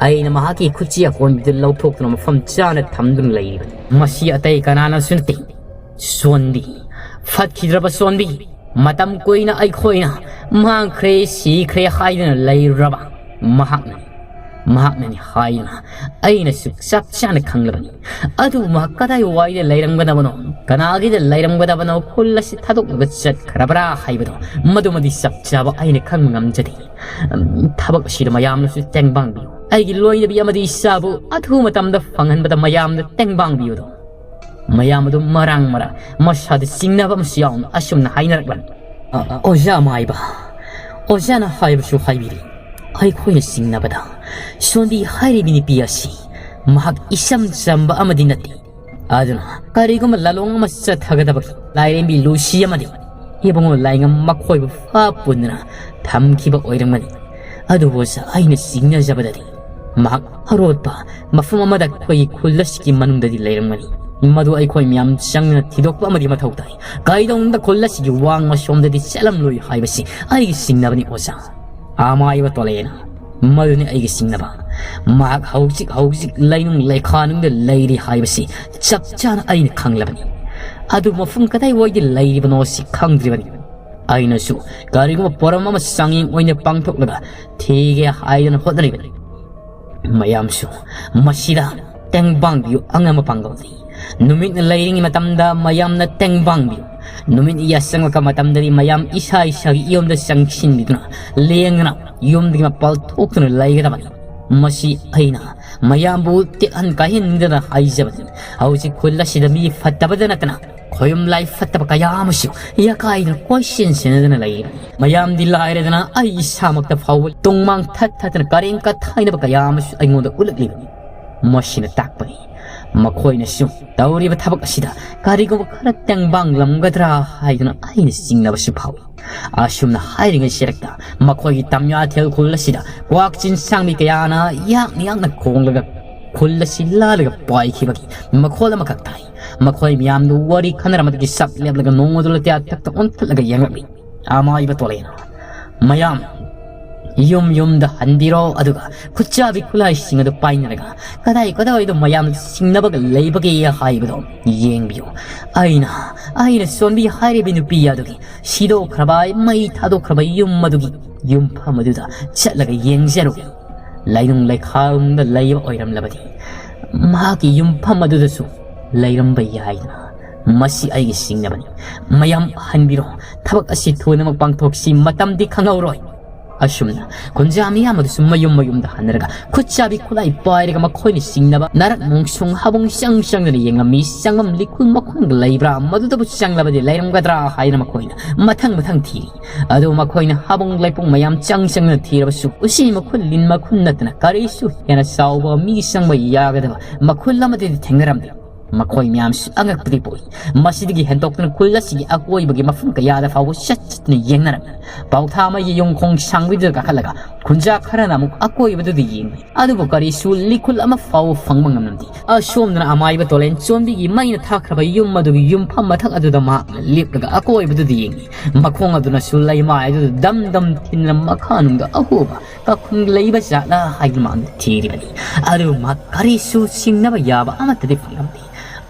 ꯑꯩꯅ ꯃꯍꯥꯛꯀꯤ ꯈꯨꯠꯆꯤ ꯑꯀꯣꯟꯕꯤꯗꯨ ꯂꯧꯊꯣꯛꯇꯨꯅ ꯃꯐꯝ ꯆꯥꯅ ꯊꯝꯗꯨꯅ ꯂꯩꯔꯤꯕꯅꯤ꯫ ꯃꯁꯤ ꯑꯇꯩ ꯀꯅꯥꯅꯁꯨ ꯅꯠꯇꯦ, ꯁꯣꯟꯕꯤ, ꯐꯠꯈꯤꯗ꯭ꯔꯕ ꯁꯣꯟꯕꯤ, ꯃꯇꯝ ꯀꯨꯏꯅ ꯑꯩꯈꯣꯏꯅ ꯃꯥꯡꯈ꯭ꯔꯦ, ꯁꯤꯈ꯭ꯔꯦ ꯍꯥꯏꯗꯨꯅ ꯂꯩꯔꯨꯔꯕ ꯃꯍꯥꯛꯅꯅꯤ꯫ ꯃꯍꯥꯛꯅꯅꯤ ꯍꯥꯏꯗꯨꯅ ꯑꯩꯅꯁꯨ ꯆꯞ ꯆꯥꯅ ꯈꯪꯂꯕꯅꯤ꯫ ꯑꯗꯨꯕꯨ ꯃꯍꯥꯛ ꯀꯗꯥꯏ ꯋꯥꯏꯗ ꯂꯩꯔꯝꯒꯗꯕꯅꯣ, ꯀꯅꯥꯒꯤꯗ ꯂꯩꯔꯝꯒꯗꯕꯅꯣ, ꯈꯨꯜ ꯑꯁꯤ ꯊꯥꯗꯣꯛꯂꯒ ꯆꯠꯈ꯭ꯔꯕ꯭ꯔꯥ ꯍꯥꯏꯕꯗꯣ ꯃꯗꯨꯃꯗꯤ ꯆꯞ ꯆꯥꯕ ꯑꯩꯅ ꯈꯪꯕ ꯉꯝꯖꯗꯦ꯫ ꯎꯝ, ꯊꯕꯛ ꯑꯁꯤꯗ ꯃꯌꯥꯝꯅꯁꯨ ꯇꯦꯡꯕꯥꯡꯕꯤꯌꯨ꯫ ꯑꯩꯒꯤ ꯂꯣꯏꯅꯕꯤ ꯑꯃꯗꯤ ꯏꯆꯥꯕꯨ ꯑꯊꯨꯕ ꯃꯇꯝꯗ ꯐꯪꯍꯟꯕꯗ ꯃꯌꯥꯝꯅ ꯇꯦꯡꯕꯥꯡꯕꯤꯌꯨꯗꯣ꯫ ꯃꯌꯥꯝ ꯑꯗꯨ ꯃꯔꯥꯡ ꯃꯔꯥꯡ ꯃꯁꯥꯗ ꯆꯤꯡꯅꯕ ꯑꯃꯁꯨ ꯌꯥꯎꯅ ꯑꯁꯨꯝꯅ ꯍꯥꯏꯅꯔꯛꯂꯝꯃꯤ꯫ ꯑ, ꯑ, ꯑꯣꯖꯥ ꯃꯥꯏꯕ, ꯑꯣꯖꯥꯅ ꯍꯥꯏꯕꯁꯨ ꯍꯥꯏꯕꯤꯔꯤ꯫ ꯑꯩꯈꯣꯏꯅ ꯆꯤꯡꯅꯕꯗ ꯁꯣꯟꯕꯤ ꯍꯥꯏꯔꯤꯕꯤ ꯅꯨꯄꯤ ꯑꯁꯤ ꯃꯍꯥꯛ ꯏꯆꯝ ꯆꯝꯕ ꯑꯃꯗꯤ ꯅꯠꯇꯦ꯫ ꯑꯗꯨꯅ ꯀꯔꯤꯒꯨꯝꯕ ꯂꯥꯂꯣꯡ ꯑꯃ ꯆꯠꯊꯒꯗꯕꯒꯤ ꯂꯥꯏꯔꯦꯝꯕꯤ ꯂꯨꯁꯤ ꯑꯃꯗꯤ ꯏꯕꯨꯡꯉꯣ ꯂꯥꯏꯉꯝ ꯃꯈꯣꯏꯕꯨ ꯐꯥ ꯄꯨꯟꯗꯨꯅ ꯊꯝꯈꯤꯕ ꯑꯣꯏꯔꯝꯒꯅꯤ꯫ ꯑꯗꯨꯕꯨ ꯑꯣꯖꯥ, ꯑꯩꯅ ꯆꯤꯡꯅꯖꯕꯗꯗꯤ ꯃꯍꯥꯛ ꯑꯔꯣꯠꯄ ꯃꯐꯝ ꯑꯃꯗ ꯑꯩꯈꯣꯏꯒꯤ ꯈꯨꯜ ꯑꯁꯤꯒꯤ ꯃꯅꯨꯡꯗꯗꯤ ꯂꯩꯔꯝꯒꯅꯤ꯫ ꯃꯗꯨ ꯑꯩꯈꯣꯏ ꯃꯌꯥꯝ ꯆꯪꯗꯨꯅ ꯊꯤꯗꯣꯛꯄ ꯑꯃꯗꯤ ꯃꯊꯧ ꯇꯥꯏ꯫ ꯀꯩꯗꯧꯅꯨꯡꯗ ꯈꯨꯜ ꯑꯁꯤꯒꯤ ꯋꯥꯡꯃ ꯁꯣꯝꯗꯗꯤ ꯆꯠꯂꯝꯂꯣꯏ ꯍꯥꯏꯕꯁꯤ ꯑꯩꯒꯤ ꯆꯤꯡꯅꯕꯅꯤ ꯑꯣꯖꯥ꯫ ꯑꯃꯥꯏꯕ ꯇꯣꯂꯦꯅ ꯃꯗꯨꯅꯤ ꯑꯩꯒꯤ ꯆꯤꯡꯅꯕ꯫ ꯃꯍꯥꯛ ꯍꯧꯖꯤꯛ ꯍꯧꯖꯤꯛ ꯂꯩꯅꯨꯡ ꯂꯩꯈꯥꯅꯨꯡꯗ ꯂꯩꯔꯤ ꯍꯥꯏꯕꯁꯤ ꯆꯞ ꯆꯥꯅ ꯑꯩꯅ ꯈꯪꯂꯕꯅꯤ꯫ ꯑꯗꯨ ꯃꯐꯝ ꯀꯗꯥꯏꯋꯥꯏꯗ ꯂꯩꯔꯤꯕꯅꯣ ꯁꯤ ꯈꯪꯗ꯭ꯔꯤꯕꯅꯤ꯫ ꯑꯩꯅꯁꯨ ꯀꯔꯤꯒꯨꯝꯕ ꯄꯣꯔꯝ ꯑꯃ ꯆꯥꯡꯌꯦꯡ ꯑꯣꯏꯅ ꯄꯥꯡꯊꯣꯛꯂꯒ ꯊꯤꯒꯦ ꯍꯥꯏꯗꯅ ꯍꯣꯠꯅꯔꯤꯕꯅꯤ꯫ ꯃꯌꯥꯝꯁꯨ ꯃꯁꯤꯗ ꯇꯦꯡꯕꯥꯡꯕꯤꯌꯨ ꯑꯉꯝꯕ ꯄꯥꯡꯒꯜꯅꯤ꯫ ꯅꯨꯃꯤꯠꯅ ꯂꯩꯔꯤꯉꯩ ꯃꯇꯝꯗ ꯃꯌꯥꯝꯅ ꯇꯦꯡꯕꯥꯡꯕꯤꯌꯨ꯫ ꯅꯨꯃꯤꯠ ꯌꯥꯆꯪꯂꯛꯄ ꯃꯇꯝꯗꯗꯤ ꯃꯌꯥꯝ ꯏꯁꯥ ꯏꯁꯥꯒꯤ ꯌꯨꯝꯗ ꯆꯪꯁꯤꯟꯕꯤꯗꯨꯅ ꯂꯦꯡꯗꯅ ꯌꯨꯝꯗꯒꯤ ꯃꯄꯥꯜ ꯊꯣꯛꯇꯨꯅ ꯂꯩꯒꯗꯕꯅꯤ꯫ ꯃꯁꯤ ꯑꯩꯅ ꯃꯌꯥꯝꯕꯨ ꯇꯦꯛꯍꯟ ꯀꯥꯏꯍꯟꯗꯅ ꯍꯥꯏꯖꯕꯅꯤ꯫ ꯍꯧꯖꯤꯛ ꯈꯨꯜ ꯑꯁꯤꯗ ꯃꯤ ꯐꯠꯇꯕꯗ ꯅꯠꯇꯅ ꯈꯣꯌꯨꯝ ꯂꯥꯏ ꯐꯠꯇꯕ ꯀꯌꯥ ꯑꯃꯁꯨ ꯌꯥꯀꯥꯏꯗꯨꯅ ꯀꯣꯏꯁꯦꯟ ꯁꯦꯟꯅꯗꯨꯅ ꯂꯩꯔꯤꯕꯅꯤ꯫ ꯃꯌꯥꯝꯗꯤ ꯂꯥꯏꯔꯗꯅ ꯑꯩ ꯏꯁꯥꯃꯛꯇ ꯐꯥꯎꯕ ꯇꯨꯡꯃꯥꯡ ꯊꯠ ꯊꯠꯇꯅ ꯀꯔꯦꯝ ꯀꯊꯥꯏꯅꯕ ꯀꯌꯥ ꯑꯃꯁꯨ ꯑꯩꯉꯣꯟꯗ ꯎꯠꯂꯛꯂꯤꯕꯅꯤ꯫ ꯃꯁꯤꯅ ꯇꯥꯛꯄꯗꯤ ꯃꯈꯣꯏꯅꯁꯨ ꯇꯧꯔꯤꯕ ꯊꯕꯛ ꯑꯁꯤꯗ ꯀꯔꯤꯒꯨꯝꯕ ꯈꯔ ꯇꯦꯡꯕꯥꯡꯂꯝꯒꯗ꯭ꯔꯥ ꯍꯥꯏꯗꯨꯅ ꯑꯩꯅ ꯆꯤꯡꯅꯕꯁꯨ ꯐꯥꯎꯏ꯫ ꯑꯁꯨꯝꯅ ꯍꯥꯏꯔꯤꯉꯩ ꯁꯤꯔꯛꯇ ꯃꯈꯣꯏꯒꯤ ꯇꯝꯌꯥꯊꯦꯜ ꯈꯨꯜ ꯑꯁꯤꯗ ꯀ꯭ꯋꯥꯛ ꯆꯤꯟꯁꯥꯡꯕꯤ ꯀꯌꯥꯅ ꯌꯥꯛꯅ ꯌꯥꯛꯅ ꯈꯣꯡꯂꯒ ꯈꯨꯜ ꯑꯁꯤ ꯂꯥꯜꯂꯒ ꯄꯥꯏꯈꯤꯕꯒꯤ ꯃꯈꯣꯜ ꯑꯃꯈꯛ ꯇꯥꯏ꯫ ꯃꯈꯣꯏ ꯃꯌꯥꯝꯗꯨ ꯋꯥꯔꯤ ꯈꯟꯅꯔꯝꯕꯗꯒꯤ ꯁꯞ ꯂꯦꯞꯂꯒ ꯅꯣꯡꯃꯗꯨ ꯂꯇꯤꯌꯥ ꯊꯛꯇ ꯑꯣꯟꯊꯠꯂꯒ ꯌꯦꯡꯂꯛꯂꯤ꯫ ꯑꯃꯥꯏꯕ ꯇꯣꯂꯦꯅ, "ꯃꯌꯥꯝ, ꯌꯨꯝ ꯌꯨꯝꯗ ꯍꯟꯕꯤꯔꯣ, ꯑꯗꯨꯒ ꯈꯨꯠꯆꯥꯕꯤ ꯈꯨꯠꯂꯥꯏꯁꯤꯡ ꯑꯗꯨ ꯄꯥꯏꯅꯔꯒ ꯀꯗꯥꯏ ꯀꯗꯥꯏꯗ ꯃꯌꯥꯝ ꯁꯤꯡꯅꯕꯒ ꯂꯩꯕꯒꯦ ꯍꯥꯏꯕꯗꯣ ꯌꯦꯡꯕꯤꯌꯨ꯫ ꯑꯩꯅ, ꯑꯩꯅ ꯁꯣꯟꯕꯤ ꯍꯥꯏꯔꯤꯕ ꯅꯨꯄꯤ ꯑꯗꯨꯒꯤ ꯁꯤꯗꯣꯛꯈ꯭ꯔꯕ, ꯃꯩ ꯊꯥꯗꯣꯛꯈ꯭ꯔꯕ ꯌꯨꯝ ꯑꯗꯨꯒꯤ ꯌꯨꯝꯐꯝ ꯑꯗꯨꯗ ꯆꯠꯂꯒ ꯌꯦꯡꯖꯔꯨꯏ꯫ ꯂꯩꯅꯨꯡ ꯂꯩꯈꯥꯎꯗ ꯂꯩꯕ ꯑꯣꯏꯔꯝꯂꯕꯗꯤ ꯃꯍꯥꯛꯀꯤ ꯌꯨꯝꯐꯝ ꯑꯗꯨꯗꯁꯨ ꯂꯩꯔꯝꯕ ꯌꯥꯏꯗꯅ꯫ ꯃꯁꯤ ꯑꯩꯒꯤ ꯆꯤꯡꯅꯕꯅꯤ꯫ ꯃꯌꯥꯝ ꯍꯟꯕꯤꯔꯣ, ꯊꯕꯛ ꯑꯁꯤ ꯊꯨꯅꯃꯛ ꯄꯥꯡꯊꯣꯛꯁꯤ, ꯃꯇꯝꯗꯤ ꯈꯪꯍꯧꯔꯣꯏ"꯫ ꯑꯁꯨꯝꯅ ꯈꯨꯟꯖꯥ ꯃꯤꯌꯥꯝ ꯑꯗꯨꯁꯨ ꯃꯌꯨꯝ ꯃꯌꯨꯝꯗ ꯍꯟꯅꯔꯒ ꯈꯨꯠꯆꯥꯕꯤ ꯈꯨꯠꯂꯥꯏ ꯄꯥꯏꯔꯒ ꯃꯈꯣꯏꯅ ꯆꯤꯡꯅꯕ ꯅꯥꯔꯛ ꯃꯣꯡꯁꯣꯡ ꯍꯥꯕꯨꯡ ꯆꯪ ꯆꯪꯗꯅ ꯌꯦꯡꯂꯝꯃꯤ꯫ ꯆꯪꯐꯝ ꯂꯤꯈꯨꯜ ꯃꯈꯨꯜꯒ ꯂꯩꯕ꯭ꯔꯥ, ꯃꯗꯨꯗꯕꯨ ꯆꯪꯂꯕꯗꯤ ꯂꯩꯔꯝꯒꯗ꯭ꯔꯥ ꯍꯥꯏꯅ ꯃꯈꯣꯏꯅ ꯃꯊꯪ ꯃꯊꯪ ꯊꯤꯔꯤ꯫ ꯑꯗꯨ ꯃꯈꯣꯏꯅ ꯍꯥꯕꯨꯡ ꯂꯩꯄꯨꯡ ꯃꯌꯥꯝ ꯆꯪ ꯆꯪꯗꯅ ꯊꯤꯔꯕꯁꯨ ꯎꯆꯤ ꯃꯈꯨꯜ ꯂꯤꯟ ꯃꯈꯨꯜ ꯅꯠꯇꯅ ꯀꯔꯤꯁꯨ ꯍꯦꯟꯅ ꯆꯥꯎꯕ ꯃꯤ ꯆꯪꯕ ꯌꯥꯒꯗꯕ ꯃꯈꯨꯜ ꯑꯃꯠꯇꯗꯤ ꯊꯦꯡꯅꯔꯝꯗꯦ꯫ ꯃꯈꯣꯏ ꯃꯌꯥꯝꯁꯨ ꯑꯉꯛꯄꯗꯤ ꯄꯣꯛꯏ꯫ ꯃꯁꯤꯗꯒꯤ ꯍꯦꯟꯗꯣꯛꯇꯨꯅ ꯈꯨꯜ ꯑꯁꯤꯒꯤ ꯑꯀꯣꯏꯕꯒꯤ ꯃꯐꯝ ꯀꯌꯥꯗ ꯐꯥꯎꯕ ꯆꯠ ꯆꯠꯇꯨꯅ ꯌꯦꯡꯅꯔꯝꯃꯤ꯫ ꯄꯥꯎꯊꯥ ꯑꯃꯒꯤ ꯌꯨꯝꯈꯣꯡ ꯁꯥꯡꯕꯤꯗꯨꯗ ꯀꯥꯈꯠꯂꯒ ꯈꯨꯟꯖꯥ ꯈꯔꯅ ꯑꯃꯨꯛ ꯑꯀꯣꯏꯕꯗꯨꯗ ꯌꯦꯡꯂꯤ, ꯑꯗꯨꯕꯨ ꯀꯔꯤꯁꯨ ꯂꯤꯈꯨꯜ ꯑꯃ ꯐꯥꯎꯕ ꯐꯪꯕ ꯉꯝꯂꯝꯗꯦ꯫ ꯑꯁꯣꯝꯗꯅ ꯑꯃꯥꯏꯕ ꯇꯣꯂꯦꯟ ꯆꯣꯟꯕꯤꯒꯤ ꯃꯩꯅ ꯊꯥꯈ꯭ꯔꯕ ꯌꯨꯝ ꯑꯗꯨꯒꯤ ꯌꯨꯝꯐꯝ ꯃꯊꯛ ꯑꯗꯨꯗ ꯃꯍꯥꯛꯅ ꯂꯦꯞꯂꯒ ꯑꯀꯣꯏꯕꯗꯨꯗ ꯌꯦꯡꯂꯤ꯫ ꯃꯈꯣꯡ ꯑꯗꯨꯅꯁꯨ ꯂꯩꯃꯥꯏ ꯑꯗꯨꯗ ꯗꯝ ꯗꯝ ꯊꯤꯟꯗꯨꯅ ꯃꯈꯥ ꯅꯨꯡꯗ ꯑꯍꯣꯕ ꯀꯥꯈꯨꯝ ꯂꯩꯕ ꯖꯥꯠꯂꯥ ꯍꯥꯏꯗꯨꯅ ꯃꯍꯥꯛꯅ ꯊꯤꯔꯤꯕꯅꯤ꯫ ꯑꯗꯨꯕꯨ ꯃꯍꯥꯛ ꯀꯔꯤꯁꯨ ꯁꯤꯡꯅꯕ ꯌꯥꯕ ꯑꯃꯠꯇꯗꯤ ꯐꯪꯂꯝꯗꯦ꯫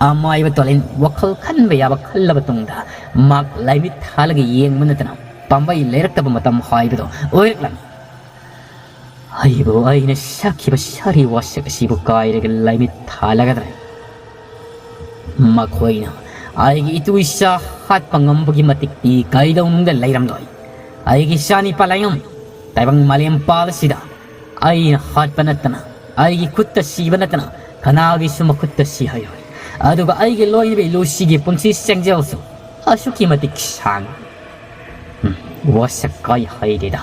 ꯑꯃꯥꯏꯕ ꯇꯣꯂꯦꯟ ꯋꯥꯈꯜ ꯈꯟꯕ ꯌꯥꯕ ꯈꯜꯂꯕ ꯇꯨꯡꯗ ꯃꯍꯥꯛ ꯂꯥꯏꯃꯤꯠ ꯊꯥꯜꯂꯒ ꯌꯦꯡꯕ ꯅꯠꯇꯅ ꯄꯥꯝꯕꯩ ꯂꯩꯔꯛꯇꯕ ꯃꯇꯝ ꯍꯥꯏꯕꯗꯣ ꯑꯣꯏꯔꯛꯂꯝꯃꯤ꯫ ꯑꯩꯕꯨ ꯑꯩꯅ ꯁꯛꯈꯤꯕ ꯁꯥꯔꯤ ꯋꯥꯁꯛ ꯑꯁꯤꯕꯨ ꯀꯥꯏꯔꯒ ꯂꯥꯏꯃꯤꯠ ꯊꯥꯜꯂꯒꯗ꯭ꯔꯦ? ꯃꯈꯣꯏꯅ ꯑꯩꯒꯤ ꯏꯇꯨ ꯏꯆꯥ ꯍꯥꯠꯄ ꯉꯝꯕꯒꯤ ꯃꯇꯤꯛꯇꯤ ꯀꯩꯗꯧꯅꯨꯡꯗ ꯂꯩꯔꯝꯂꯣꯏ꯫ ꯑꯩꯒꯤ ꯏꯆꯥꯅꯤ ꯄꯥꯂꯥꯏꯉꯝ, ꯇꯥꯏꯕꯪ ꯃꯥꯂꯦꯝ ꯄꯥꯜ ꯑꯁꯤꯗ ꯑꯩꯅ ꯍꯥꯠꯄ ꯅꯠꯇꯅ, ꯑꯩꯒꯤ ꯈꯨꯠꯇ ꯁꯤꯕ ꯅꯠꯇꯅ ꯀꯅꯥꯒꯤꯁꯨ ꯃꯈꯨꯠꯇ ꯁꯤꯍꯜꯂꯣꯏ꯫ ꯑꯗꯨꯒ ꯑꯩꯒꯤ ꯂꯣꯏꯅꯕꯤ ꯂꯨꯁꯤꯒꯤ ꯄꯨꯟꯁꯤ ꯆꯦꯡꯖꯦꯜꯁꯨ ꯑꯁꯨꯛꯀꯤ ꯃꯇꯤꯛ ꯁꯥꯡꯏ꯫ ꯎꯝ, ꯋꯥꯁꯛ ꯀꯥꯏ ꯍꯩꯔꯦꯗ꯫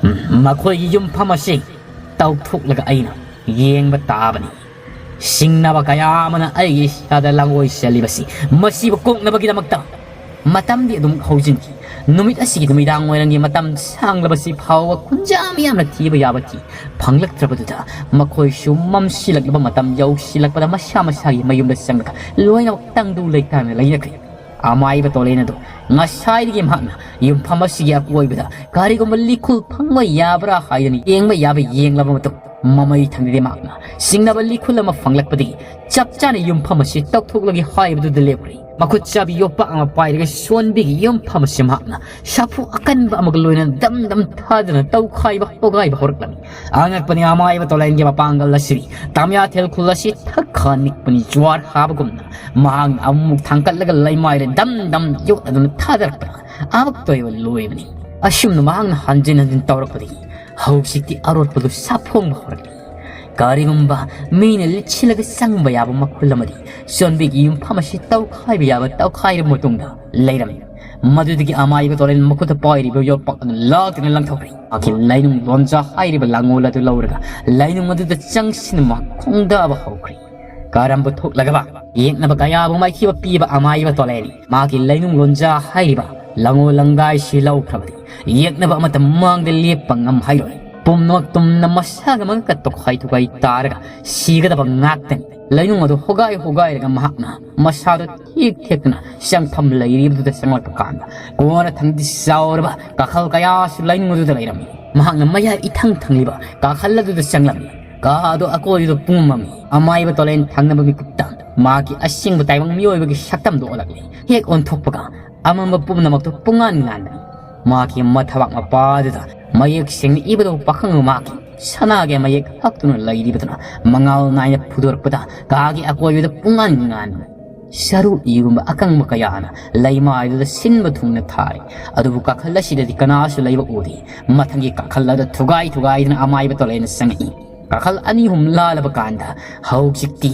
ꯎꯝ, ꯃꯈꯣꯏꯒꯤ ꯌꯨꯝꯐꯝ ꯑꯁꯤ ꯇꯧꯊꯣꯛꯂꯒ ꯑꯩꯅ ꯌꯦꯡꯕ ꯇꯥꯕꯅꯤ꯫ ꯁꯤꯡꯅꯕ ꯀꯌꯥ ꯑꯃꯅ ꯑꯩꯒꯤ ꯏꯁꯥꯗ ꯂꯥꯡꯑꯣꯏ ꯆꯦꯜꯂꯤꯕꯁꯤ ꯃꯁꯤꯕꯨ ꯀꯣꯛꯅꯕꯒꯤꯗꯃꯛꯇ ꯃꯇꯝꯗꯤ ꯑꯗꯨꯝ ꯍꯧꯖꯤꯟꯈꯤ꯫ ꯅꯨꯃꯤꯠ ꯑꯁꯤꯒꯤ ꯅꯨꯃꯤꯗꯥꯡ ꯋꯥꯏꯔꯝꯒꯤ ꯃꯇꯝ ꯁꯥꯡꯂꯕꯁꯤ ꯐꯥꯎꯕ ꯈꯨꯟꯖꯥ ꯃꯤꯌꯥꯝꯅ ꯊꯤꯕ ꯌꯥꯕ ꯊꯤ ꯐꯪꯂꯛꯇ꯭ꯔꯕꯗꯨꯗ ꯃꯈꯣꯏꯁꯨ ꯃꯝꯁꯤꯜꯂꯛꯂꯕ ꯃꯇꯝ ꯌꯧꯁꯤꯜꯂꯛꯄꯗ ꯃꯁꯥ ꯃꯁꯥꯒꯤ ꯃꯌꯨꯝꯗ ꯆꯪꯂꯒ ꯂꯣꯏꯅꯃꯛ ꯇꯪꯗꯨ ꯂꯩꯇꯥꯅ ꯂꯩꯅꯈ꯭ꯔꯦ꯫ ꯑꯃꯥꯏꯕ ꯇꯣꯂꯦꯟ ꯑꯗꯨ ꯉꯁꯥꯏꯗꯒꯤ ꯃꯍꯥꯛꯅ ꯌꯨꯝꯐꯝ ꯑꯁꯤꯒꯤ ꯑꯀꯣꯏꯕꯗ ꯀꯔꯤꯒꯨꯝꯕ ꯂꯤꯈꯨꯜ ꯐꯪꯕ ꯌꯥꯕ꯭ꯔꯥ ꯍꯥꯏꯗꯨꯅ ꯌꯦꯡꯕ ꯌꯥꯕ ꯌꯦꯡꯂꯕ ꯃꯇꯨꯡ ꯃꯃꯩ ꯊꯪꯗꯗꯤ ꯃꯍꯥꯛꯅ ꯁꯤꯡꯅꯕ ꯂꯤꯈꯨꯜ ꯑꯃ ꯐꯪꯂꯛꯄꯗꯒꯤ ꯆꯞ ꯆꯥꯅ ꯌꯨꯝꯐꯝ ꯑꯁꯤ ꯇꯧꯊꯣꯛꯂꯒꯦ ꯍꯥꯏꯕꯗꯨꯗ ꯂꯦꯞꯈ꯭ꯔꯦ꯫ ꯃꯈꯨꯠ ꯆꯥꯕꯤ ꯌꯣꯄꯥꯛ ꯑꯃ ꯄꯥꯏꯔꯒ ꯁꯣꯟꯕꯤꯒꯤ ꯌꯨꯝꯐꯝ ꯑꯁꯤ ꯃꯍꯥꯛꯅ ꯁꯥꯐꯨ ꯑꯀꯟꯕ ꯑꯃꯒ ꯂꯣꯏꯅꯅ ꯗꯝ ꯗꯝ ꯊꯥꯗꯨꯅ ꯇꯧꯈꯥꯏꯕ ꯍꯧꯒꯥꯏꯕ ꯍꯧꯔꯛꯂꯝꯃꯤ꯫ ꯑꯉꯛꯄꯅꯤ ꯑꯃꯥꯏꯕ ꯇꯣꯂꯦꯟꯒꯤ ꯃꯄꯥꯡꯒꯜ ꯑꯁꯤꯗꯤ ꯇꯥꯃꯤꯌꯥꯊꯦꯜ ꯈꯨꯜ ꯑꯁꯤ ꯊꯛꯈꯥ ꯅꯤꯛꯄꯅꯤ ꯖ꯭ꯋꯥꯔ ꯍꯥꯕꯒꯨꯝꯅ ꯃꯍꯥꯛꯅ ꯑꯃꯨꯛ ꯊꯥꯡꯒꯠꯂꯒ ꯂꯩꯃꯥꯏꯗ ꯗꯝ ꯗꯝ ꯌꯣꯠꯅꯗꯨꯅ ꯊꯥꯗꯔꯛꯄꯅ ꯑꯃꯨꯛꯇ ꯑꯣꯏꯕ ꯂꯣꯏꯕꯅꯤ꯫ ꯑꯁꯨꯝꯅ ꯃꯍꯥꯛꯅ ꯍꯟꯖꯤꯟ ꯍꯟꯖꯤꯟ ꯇꯧꯔꯛꯄꯗꯒꯤ ꯍꯧꯖꯤꯛꯇꯤ ꯑꯔꯣꯠꯄꯗꯨ ꯁꯥꯐꯣꯡꯕ ꯍꯧꯔꯛꯂꯤ꯫ ꯀꯔꯤꯒꯨꯝꯕ ꯃꯤꯅ ꯂꯤꯠꯁꯤꯜꯂꯒ ꯆꯪꯕ ꯌꯥꯕ ꯃꯈꯨꯜ ꯑꯃꯗꯤ ꯆꯣꯟꯕꯤꯒꯤ ꯌꯨꯝꯐꯝ ꯑꯁꯤ ꯇꯧꯈꯥꯏꯕ ꯌꯥꯕ ꯇꯧꯈꯥꯏꯔꯕ ꯃꯇꯨꯡꯗ ꯂꯩꯔꯝꯃꯤ꯫ ꯃꯗꯨꯗꯒꯤ ꯑꯃꯥꯏꯕ ꯇꯣꯔꯦꯟ ꯃꯈꯨꯠꯇ ꯄꯥꯏꯔꯤꯕ ꯌꯣꯠꯄꯥꯛ ꯑꯗꯨ ꯂꯥꯛꯇꯨꯅ ꯂꯪꯊꯣꯛꯈ꯭ꯔꯦ꯫ ꯃꯍꯥꯛꯀꯤ ꯂꯥꯏꯅꯨꯡ ꯂꯣꯟꯖꯥ ꯍꯥꯏꯔꯤꯕ ꯂꯥꯡꯒꯣꯜ ꯑꯗꯨ ꯂꯧꯔꯒ ꯂꯥꯏꯅꯨꯡ ꯑꯗꯨꯗ ꯆꯪꯁꯤꯟꯅ ꯃꯍꯥꯛ ꯈꯣꯡꯗꯥꯕ ꯍꯧꯈ꯭ꯔꯦ꯫ ꯀꯔꯝꯕ ꯊꯣꯛꯂꯒꯕ ꯌꯦꯛꯅꯕ ꯀꯌꯥꯕꯨ ꯃꯥꯏꯊꯤꯕ ꯄꯤꯕ ꯑꯃꯥꯏꯕ ꯇꯣꯂꯦꯟ ꯃꯥꯒꯤ ꯂꯩꯅꯨꯡ ꯂꯣꯟꯖꯥ ꯍꯥꯏꯔꯤꯕ ꯂꯪꯉꯣ ꯂꯪꯒꯥꯏꯁꯤ ꯂꯧꯈ꯭ꯔꯕꯗꯤ ꯌꯦꯛꯅꯕ ꯑꯃꯠꯇ ꯃꯥꯡꯗ ꯂꯦꯞꯄ ꯉꯝꯍꯥꯏꯔꯣꯏ꯫ ꯄꯨꯝꯅꯃꯛ ꯇꯨꯝꯅ ꯃꯁꯥꯒ ꯃꯉꯛꯀ ꯇꯣꯈꯥꯏ ꯊꯨꯒꯥꯏ ꯇꯥꯔꯒ ꯁꯤꯒꯗꯕ ꯉꯥꯛꯇꯅꯤ꯫ ꯂꯩꯅꯨꯡ ꯑꯗꯨ ꯍꯣꯒꯥꯏ ꯍꯣꯒꯥꯏꯔꯒ ꯃꯍꯥꯛꯅ ꯃꯁꯥꯗꯨ ꯊꯦꯛ ꯊꯦꯛꯇꯨꯅ ꯆꯪꯐꯝ ꯂꯩꯔꯤꯕꯗꯨꯗ ꯆꯪꯂꯛꯄ ꯀꯥꯟꯗ, ꯀꯣꯟꯅꯊꯪꯗꯤ ꯆꯥꯎꯔꯕ ꯀꯥꯈꯜ ꯀꯌꯥꯁꯨ ꯂꯩꯅꯨꯡ ꯑꯗꯨꯗ ꯂꯩꯔꯝꯃꯤ꯫ ꯃꯍꯥꯛꯅ ꯃꯌꯥꯏ ꯏꯊꯪ ꯊꯪꯂꯤꯕ ꯀꯥꯈꯜ ꯑꯗꯨꯗ ꯆꯪꯂꯝꯃꯤ꯫ ꯀꯥ ꯑꯗꯨ ꯑꯀꯣꯏꯕꯗ ꯄꯨꯝꯃꯝꯃꯤ꯫ ꯑꯃꯥꯏꯕ ꯇꯣꯂꯦꯟ ꯊꯪꯅꯕ ꯃꯤꯀꯨꯞꯇ ꯃꯍꯥꯛꯀꯤ ꯑꯁꯦꯡꯕ ꯇꯥꯏꯕꯪ ꯃꯤꯑꯣꯏꯕꯒꯤ ꯁꯛꯇꯝꯗꯨ ꯑꯣꯜꯂꯛꯂꯤ꯫ ꯍꯦꯛ ꯑꯣꯟꯊꯣꯛꯄꯒ ꯑꯃꯝꯕ ꯄꯨꯝꯅꯃꯛꯇꯨ ꯄꯨꯡꯉꯥꯟ ꯉꯥꯟꯕꯅꯤ꯫ ꯃꯍꯥꯛꯀꯤ ꯃꯊꯕꯥꯛ ꯃꯄꯥꯗꯨꯗ ꯃꯌꯦꯛ ꯁꯦꯡꯅ ꯏꯕꯗꯨ ꯄꯥꯈꯪ ꯃꯍꯥꯛꯀꯤ ꯁꯅꯥꯒꯤ ꯃꯌꯦꯛ ꯍꯛꯇꯨꯅ ꯂꯩꯔꯤꯕꯗꯨꯅ ꯃꯉꯥꯜ ꯅꯥꯏꯅ ꯐꯨꯗꯣꯔꯛꯄꯗ ꯀꯥꯒꯤ ꯑꯀꯣꯏꯕꯗ ꯄꯨꯡꯉꯥꯟ ꯉꯥꯟꯕꯅꯤ꯫ ꯁꯔꯨ ꯏꯒꯨꯝꯕ ꯑꯀꯪꯕ ꯀꯌꯥꯅ ꯂꯩꯃꯥꯏꯗꯨꯗ ꯁꯤꯟꯕ ꯊꯨꯡꯅ ꯊꯥꯔꯤ꯫ ꯑꯗꯨꯕꯨ ꯀꯥꯈꯜ ꯑꯁꯤꯗꯗꯤ ꯀꯅꯥꯁꯨ ꯂꯩꯕ ꯎꯗꯦ꯫ ꯃꯊꯪꯒꯤ ꯀꯥꯈꯜ ꯑꯗꯨ ꯊꯨꯒꯥꯏ ꯊꯨꯒꯥꯏꯗꯨꯅ ꯑꯃꯥꯏꯕ ꯇꯣꯂꯦꯟꯅ ꯆꯪꯉꯛꯏ꯫ ꯀꯥꯈꯜ ꯑꯅꯤ ꯑꯍꯨꯝ ꯂꯥꯜꯂꯕ ꯀꯥꯟꯗ ꯍꯧꯖꯤꯛꯇꯤ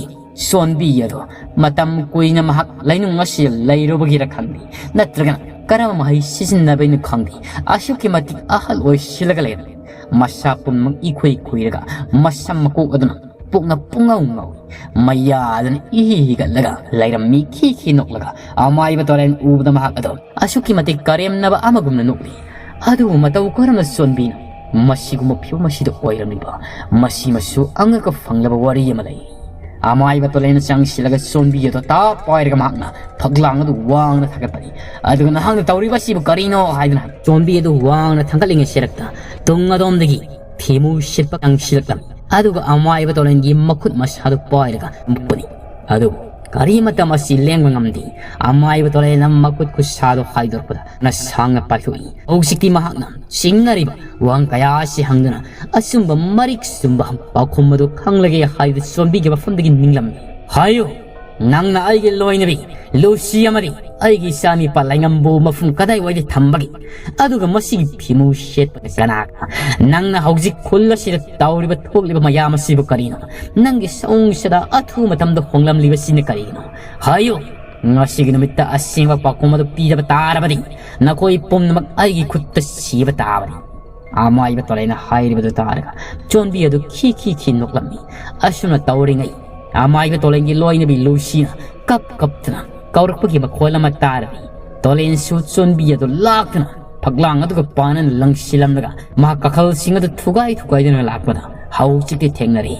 ꯆꯣꯟꯕꯤ ꯑꯗꯣ ꯃꯇꯝ ꯀꯨꯏꯅ ꯃꯍꯥꯛ ꯂꯩꯅꯨꯡ ꯑꯁꯤꯗ ꯂꯩꯔꯨꯕꯒꯤꯔ ꯈꯪꯗꯦ, ꯅꯠꯇ꯭ꯔꯒꯅ ꯀꯔꯝꯕ ꯃꯍꯩ ꯁꯤꯖꯤꯟꯅꯕꯩꯅꯣ ꯈꯪꯗꯦ, ꯑꯁꯨꯛꯀꯤ ꯃꯇꯤꯛ ꯑꯍꯜ ꯑꯣꯏꯁꯤꯜꯂꯒ ꯂꯩꯔꯝꯃꯤ꯫ ꯃꯁꯥ ꯄꯨꯝꯅꯃꯛ ꯏꯈꯨꯏ ꯈꯨꯏꯔꯒ ꯃꯁꯝ ꯃꯀꯣꯛ ꯑꯗꯨꯅ ꯄꯨꯛꯅ ꯄꯨꯡꯉꯧ ꯉꯧꯏ꯫ ꯃꯌꯥ ꯑꯗꯨꯅ ꯏꯍꯤ ꯍꯤꯒꯠꯂꯒ ꯂꯩꯔꯝꯃꯤ꯫ ꯈꯤ ꯈꯤ ꯅꯣꯛꯂꯒ ꯑꯃꯥꯏꯕ ꯇꯣꯔꯦꯟ ꯎꯕꯗ ꯃꯍꯥꯛ ꯑꯗꯣ ꯑꯁꯨꯛꯀꯤ ꯃꯇꯤꯛ ꯀꯔꯦꯝꯅꯕ ꯑꯃꯒꯨꯝꯅ ꯅꯣꯛꯂꯤ꯫ ꯑꯗꯨꯕꯨ ꯃꯇꯧ ꯀꯔꯝꯅ ꯆꯣꯟꯕꯤꯅ ꯃꯁꯤꯒꯨꯝꯕ ꯐꯤꯕꯝ ꯑꯁꯤꯗ ꯑꯣꯏꯔꯝꯂꯤꯕ? ꯃꯁꯤꯃꯁꯨ ꯑꯉꯛꯄ ꯐꯪꯂꯕ ꯋꯥꯔꯤ ꯑꯃ ꯂꯩ꯫ ꯑꯃꯥꯏꯕ ꯇꯣꯂꯦꯟꯅ ꯆꯪꯁꯤꯜꯂꯒ ꯆꯣꯟꯕꯤ ꯑꯗꯣ ꯇꯥꯞ ꯄꯥꯏꯔꯒ ꯃꯍꯥꯛꯅ ꯐꯛꯂꯥꯡ ꯑꯗꯨ ꯋꯥꯡꯅ ꯊꯥꯒꯠꯄꯅꯤ꯫ ꯑꯗꯨꯒ "ꯅꯍꯥꯛꯅ ꯇꯧꯔꯤꯕ ꯑꯁꯤꯕꯨ ꯀꯔꯤꯅꯣ?" ꯍꯥꯏꯗꯨꯅ ꯆꯣꯟꯕꯤ ꯑꯗꯨ ꯋꯥꯡꯅ ꯊꯥꯡꯒꯠꯂꯤꯉꯩ ꯁꯦꯔꯛꯇ ꯇꯨꯡ ꯑꯗꯣꯝꯗꯒꯤ ꯊꯤꯃꯨ ꯁꯤꯠꯄ ꯀꯪꯁꯤꯜꯂꯛꯂꯝꯃꯤ꯫ ꯑꯗꯨꯒ ꯑꯃꯥꯏꯕ ꯇꯣꯂꯦꯟꯒꯤ ꯃꯈꯨꯠ ꯃꯁꯥꯗꯨ ꯄꯥꯏꯔꯒ ꯃꯨꯛꯄꯅꯤ꯫ ꯑꯗꯨꯕꯨ ꯀꯔꯤꯃꯠꯇ ꯃꯁꯤ ꯂꯦꯡꯕ ꯉꯝꯗꯦ꯫ ꯑꯃꯥꯏꯕ ꯇꯣꯂꯦꯟꯅ ꯃꯈꯨꯠ ꯈꯨꯠꯁꯥꯗꯨ ꯍꯥꯏꯗꯣꯔꯛꯄꯗ ꯅꯁꯥꯡꯅ ꯄꯥꯏꯊꯣꯛꯏ꯫ ꯍꯧꯖꯤꯛꯇꯤ ꯃꯍꯥꯛꯅ ꯆꯤꯡꯅꯔꯤꯕ ꯋꯥꯍꯪ ꯀꯌꯥ ꯑꯁꯤ ꯍꯪꯗꯨꯅ ꯑꯆꯨꯝꯕ ꯃꯔꯤꯛ ꯆꯨꯝꯕ ꯄꯥꯎꯈꯨꯝ ꯑꯗꯨ ꯈꯪꯂꯒꯦ ꯍꯥꯏꯗꯨꯅ ꯆꯣꯟꯕꯤꯒꯤ ꯃꯐꯝꯗꯒꯤ ꯅꯤꯡꯂꯝꯃꯤ꯫ "ꯍꯥꯏꯌꯨ, ꯅꯪꯅ ꯑꯩꯒꯤ ꯂꯣꯏꯅꯕꯤ ꯂꯨꯁꯤ ꯑꯃꯗꯤ ꯑꯩꯒꯤ ꯏꯆꯥꯅꯤꯄꯥ ꯂꯥꯏꯉꯝꯕꯨ ꯃꯐꯝ ꯀꯗꯥꯏꯋꯥꯏꯗ ꯊꯝꯕꯒꯦ? ꯑꯗꯨꯒ ꯃꯁꯤꯒꯤ ꯐꯤꯃꯨ ꯁꯦꯠꯄ ꯀꯅꯥ? ꯅꯪꯅ ꯍꯧꯖꯤꯛ ꯈꯨꯜ ꯑꯁꯤꯗ ꯇꯧꯔꯤꯕ ꯊꯣꯛꯂꯤꯕ ꯃꯌꯥꯝ ꯑꯁꯤꯕꯨ ꯀꯔꯤꯅꯣ? ꯅꯪꯒꯤ ꯁꯑꯣꯡꯁꯤꯗ ꯑꯊꯨꯕ ꯃꯇꯝꯗ ꯍꯣꯡꯂꯝꯂꯤꯕꯁꯤꯅ ꯀꯔꯤꯒꯤꯅꯣ? ꯍꯥꯏꯌꯨ, ꯉꯁꯤꯒꯤ ꯅꯨꯃꯤꯠꯇ ꯑꯁꯦꯡꯕ ꯄꯥꯎꯈꯨꯝ ꯑꯗꯨ ꯄꯤꯗꯕ ꯇꯥꯔꯕꯗꯤ ꯅꯈꯣꯏ ꯄꯨꯝꯅꯃꯛ ꯑꯩꯒꯤ ꯈꯨꯠꯇ ꯁꯤꯕ ꯇꯥꯕꯅꯤ꯫" ꯑꯃꯥꯏꯕ ꯇꯣꯂꯦꯅ ꯍꯥꯏꯔꯤꯕꯗꯨ ꯇꯥꯔꯒ ꯆꯣꯟꯕꯤ ꯑꯗꯨ ꯈꯤ ꯈꯤ ꯈꯤ ꯅꯣꯛꯂꯝꯃꯤ꯫ ꯑꯁꯨꯝꯅ ꯇꯧꯔꯤꯉꯩ ꯑꯃꯥꯏꯕ ꯇꯣꯂꯦꯟꯒꯤ ꯂꯣꯏꯅꯕꯤ ꯂꯨꯁꯤꯅ ꯀꯞ ꯀꯞꯇꯨꯅ ꯀꯧꯔꯛꯄꯒꯤ ꯃꯈꯣꯜ ꯑꯃ ꯇꯥꯔꯝꯃꯤ꯫ ꯇꯣꯂꯦꯟꯁꯨ ꯆꯣꯟꯕꯤ ꯑꯗꯨ ꯂꯥꯛꯇꯨꯅ ꯐꯛꯂꯥꯡ ꯑꯗꯨꯒ ꯄꯥꯟꯅꯅ ꯂꯪꯁꯤꯜꯂꯝꯂꯒ ꯃꯍꯥꯛ ꯀꯥꯈꯜꯁꯤꯡ ꯑꯗꯨ ꯊꯨꯒꯥꯏ ꯊꯨꯒꯥꯏꯗꯨꯅ ꯂꯥꯛꯄꯗ ꯍꯧꯖꯤꯛꯇꯤ ꯊꯦꯡꯅꯔꯦ꯫